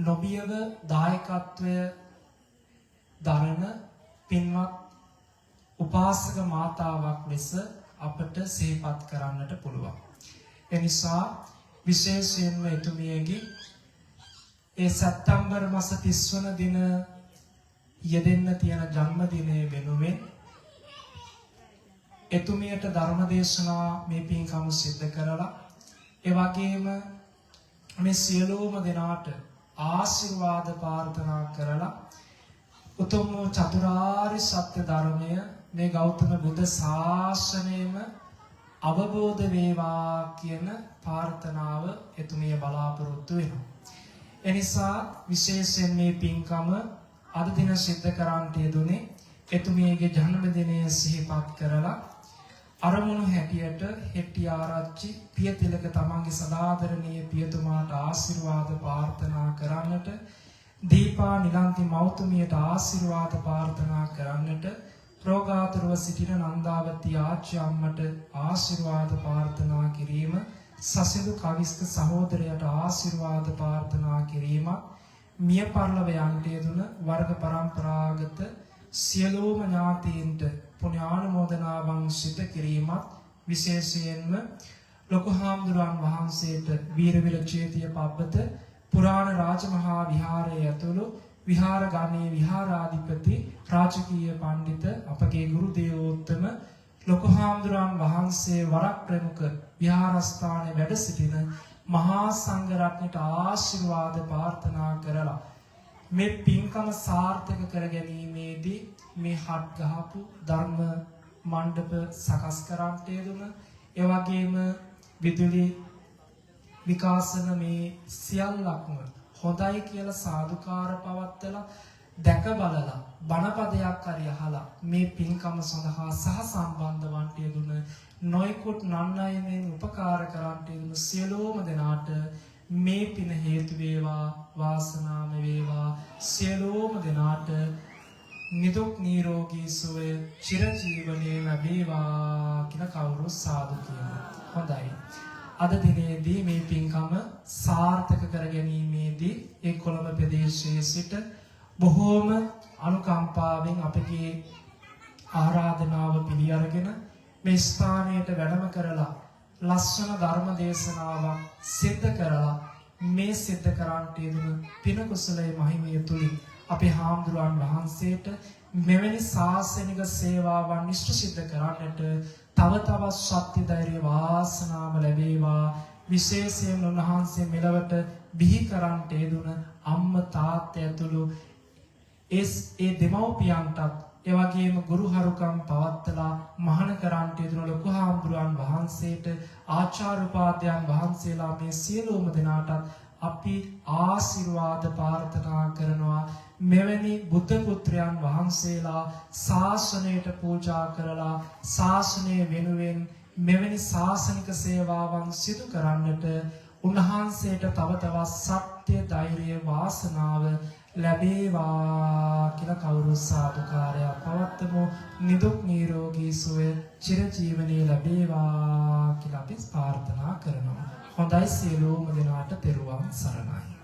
S3: නොබියව දායකත්වය දරන පින්වත් උපාසක මාතාවක් ලෙස අපට සිහිපත් කරන්නට පුළුවන්. එනිසා විශේෂයෙන්ම එතුමියගේ ඒ සැප්තැම්බර් මාස 30 වන දින යෙදෙන්න තියෙන ජන්මදිනය වෙනුවෙන් එතුමියට ධර්ම දේශනා මේ පින්කම සිද්ධ කරලා, ඒ වගේම මේ සියලුම දෙනාට ආශිර්වාද ප්‍රාර්ථනා කරලා උතුම් වූ චතුරාර්ය සත්‍ය ධර්මය මේ ගෞතම බුද්ධ ශාසනයම අවබෝධ වේවා කියන ප්‍රාර්ථනාව එතුමිය බලාපොරොත්තු වෙනවා. එනිසා විශේෂයෙන් මේ පින්කම අද දින සිද්ධ කරන්නට යෙදුනේ එතුමියගේ ජන්මදිනය සිහිපත් කරලා අරමුණු හැටියට හෙට්ටිආරච්චි පියතිලක තමන්ගේ සදාදරණීය පියතුමාට ආශිර්වාද ප්‍රාර්ථනා කරන්නට, දීපා නිලන්ති මෞතුමියට ආශිර්වාද ප්‍රාර්ථනා කරන්නට, රෝගාතුරව සිටින නන්දාවති ආච්චි අම්මට ආශිර්වාද ප්‍රාර්ථනා කිරීම, සසිඳු කවිස්ක සහෝදරයාට ආශිර්වාද ප්‍රාර්ථනා කිරීමත්, මිය පරලොව යන්ට යෙදුන වර්ග පරම්පරාගත සියලුම ඥාතීන්ට පුණ්‍යානුමෝදනාවන් සිදු කිරීමත්, විශේෂයෙන්ම ලොකු හාමුදුරන් වහන්සේට වීරවිල චේතිය පබ්බත පුරාණ රාජමහා විහාරයේ ඇතුළු විහාර ගණයේ විහාරාධිපති රාජකීය පණ්ඩිත අපගේ ගුරු දේවෝත්තම ලොකු හාමුදුරන් වහන්සේ වරක් ප්‍රමුඛ විහාරස්ථානයේ වැඩ සිටින මහා සංඝ රත්නයට ආශිර්වාද ප්‍රාර්ථනා කරලා මේ පින්කම සාර්ථක කර ගැනීමේදී මේ හත් ගහපු ධර්ම මණ්ඩප සකස් කරන්නට යෙදුන, ඒ වගේම විදුලි විකාශන මේ සියල්ලක්ම හොඳයි කියලා සාදුකාර පවත්තලා දැක බලලා බණපදයක් හරි අහලා මේ පින්කම සඳහා සහ සම්බන්ධ වන්ට යෙදුන නොයෙකුත් නන්නයනෙන් උපකාර කරන්නට යෙදුන සියලුම දෙනාට මේ පින හේතු වේවා, වාසනාම වේවා. සියලුම දෙනාට නිදුක් නිරෝගී සුවය චිරජීවනයේ ලැබේවා කියලා කවුරු සාදු කියනවා. හොඳයි. අද දිනේදී මේ පින්කම සාර්ථක කර ගැනීමේදී ඒ කොළඹ ප්‍රදේශයේ සිට බොහෝම අනුකම්පාවෙන් අපගේ ආරාධනාව පිළි අරගෙන මේ ස්ථානයට වැඩම කරලා ලස්සන ධර්ම දේශනාවක් සිද්ධ කරලා මේ සිද්ධ කරන්නට යෙදුන පින කුසලයේ මහිමය තුලින් අපේ හාමුදුරුවන් වහන්සේට මෙවැනි ශාසනික සේවාවන් ඉෂ්ට සිද්ධ කරන්නට තව තවත් ශක්ති ධෛර්ය වාසනාව ලැබේවා. විශේෂයෙන් උන්වහන්සේ මෙලවට බිහි කරන්නට යෙදුන අම්මා තාත්තා ඇතුළු ඒ දෙමව්පියන්ටත් ඒ වගේම ගුරුහරුකම් පවත්තලා මහාන කරන්නට යෙදුන ලොකු හාමුදුරුවන් වහන්සේට ආචාර්ය උපාධ්‍යයන් වහන්සේලා මේ සියලුම දෙනාටත් අපි ආශිර්වාද ප්‍රාර්ථනා කරනවා. මෙවැනි බුද්ධ පුත්‍රයන් වහන්සේලා ශාසනයට පූජා කරලා ශාසනය වෙනුවෙන් මෙවැනි ශාසනික සේවාවන් සිදු කරන්නට උන්වහන්සේට තව තවත් සත්‍ය ධෛර්ය වාසනාව ලැබේවා කියලා කවුරු සාදුකාරයක් පවත්වමු. නිදුක් නිරෝගී සුවය චිරජීවනයේ ලැබේවා කියලා අපි ප්‍රාර්ථනා කරනවා. හොඳයි, සියලුම දෙනාට තෙරුවන් සරණයි.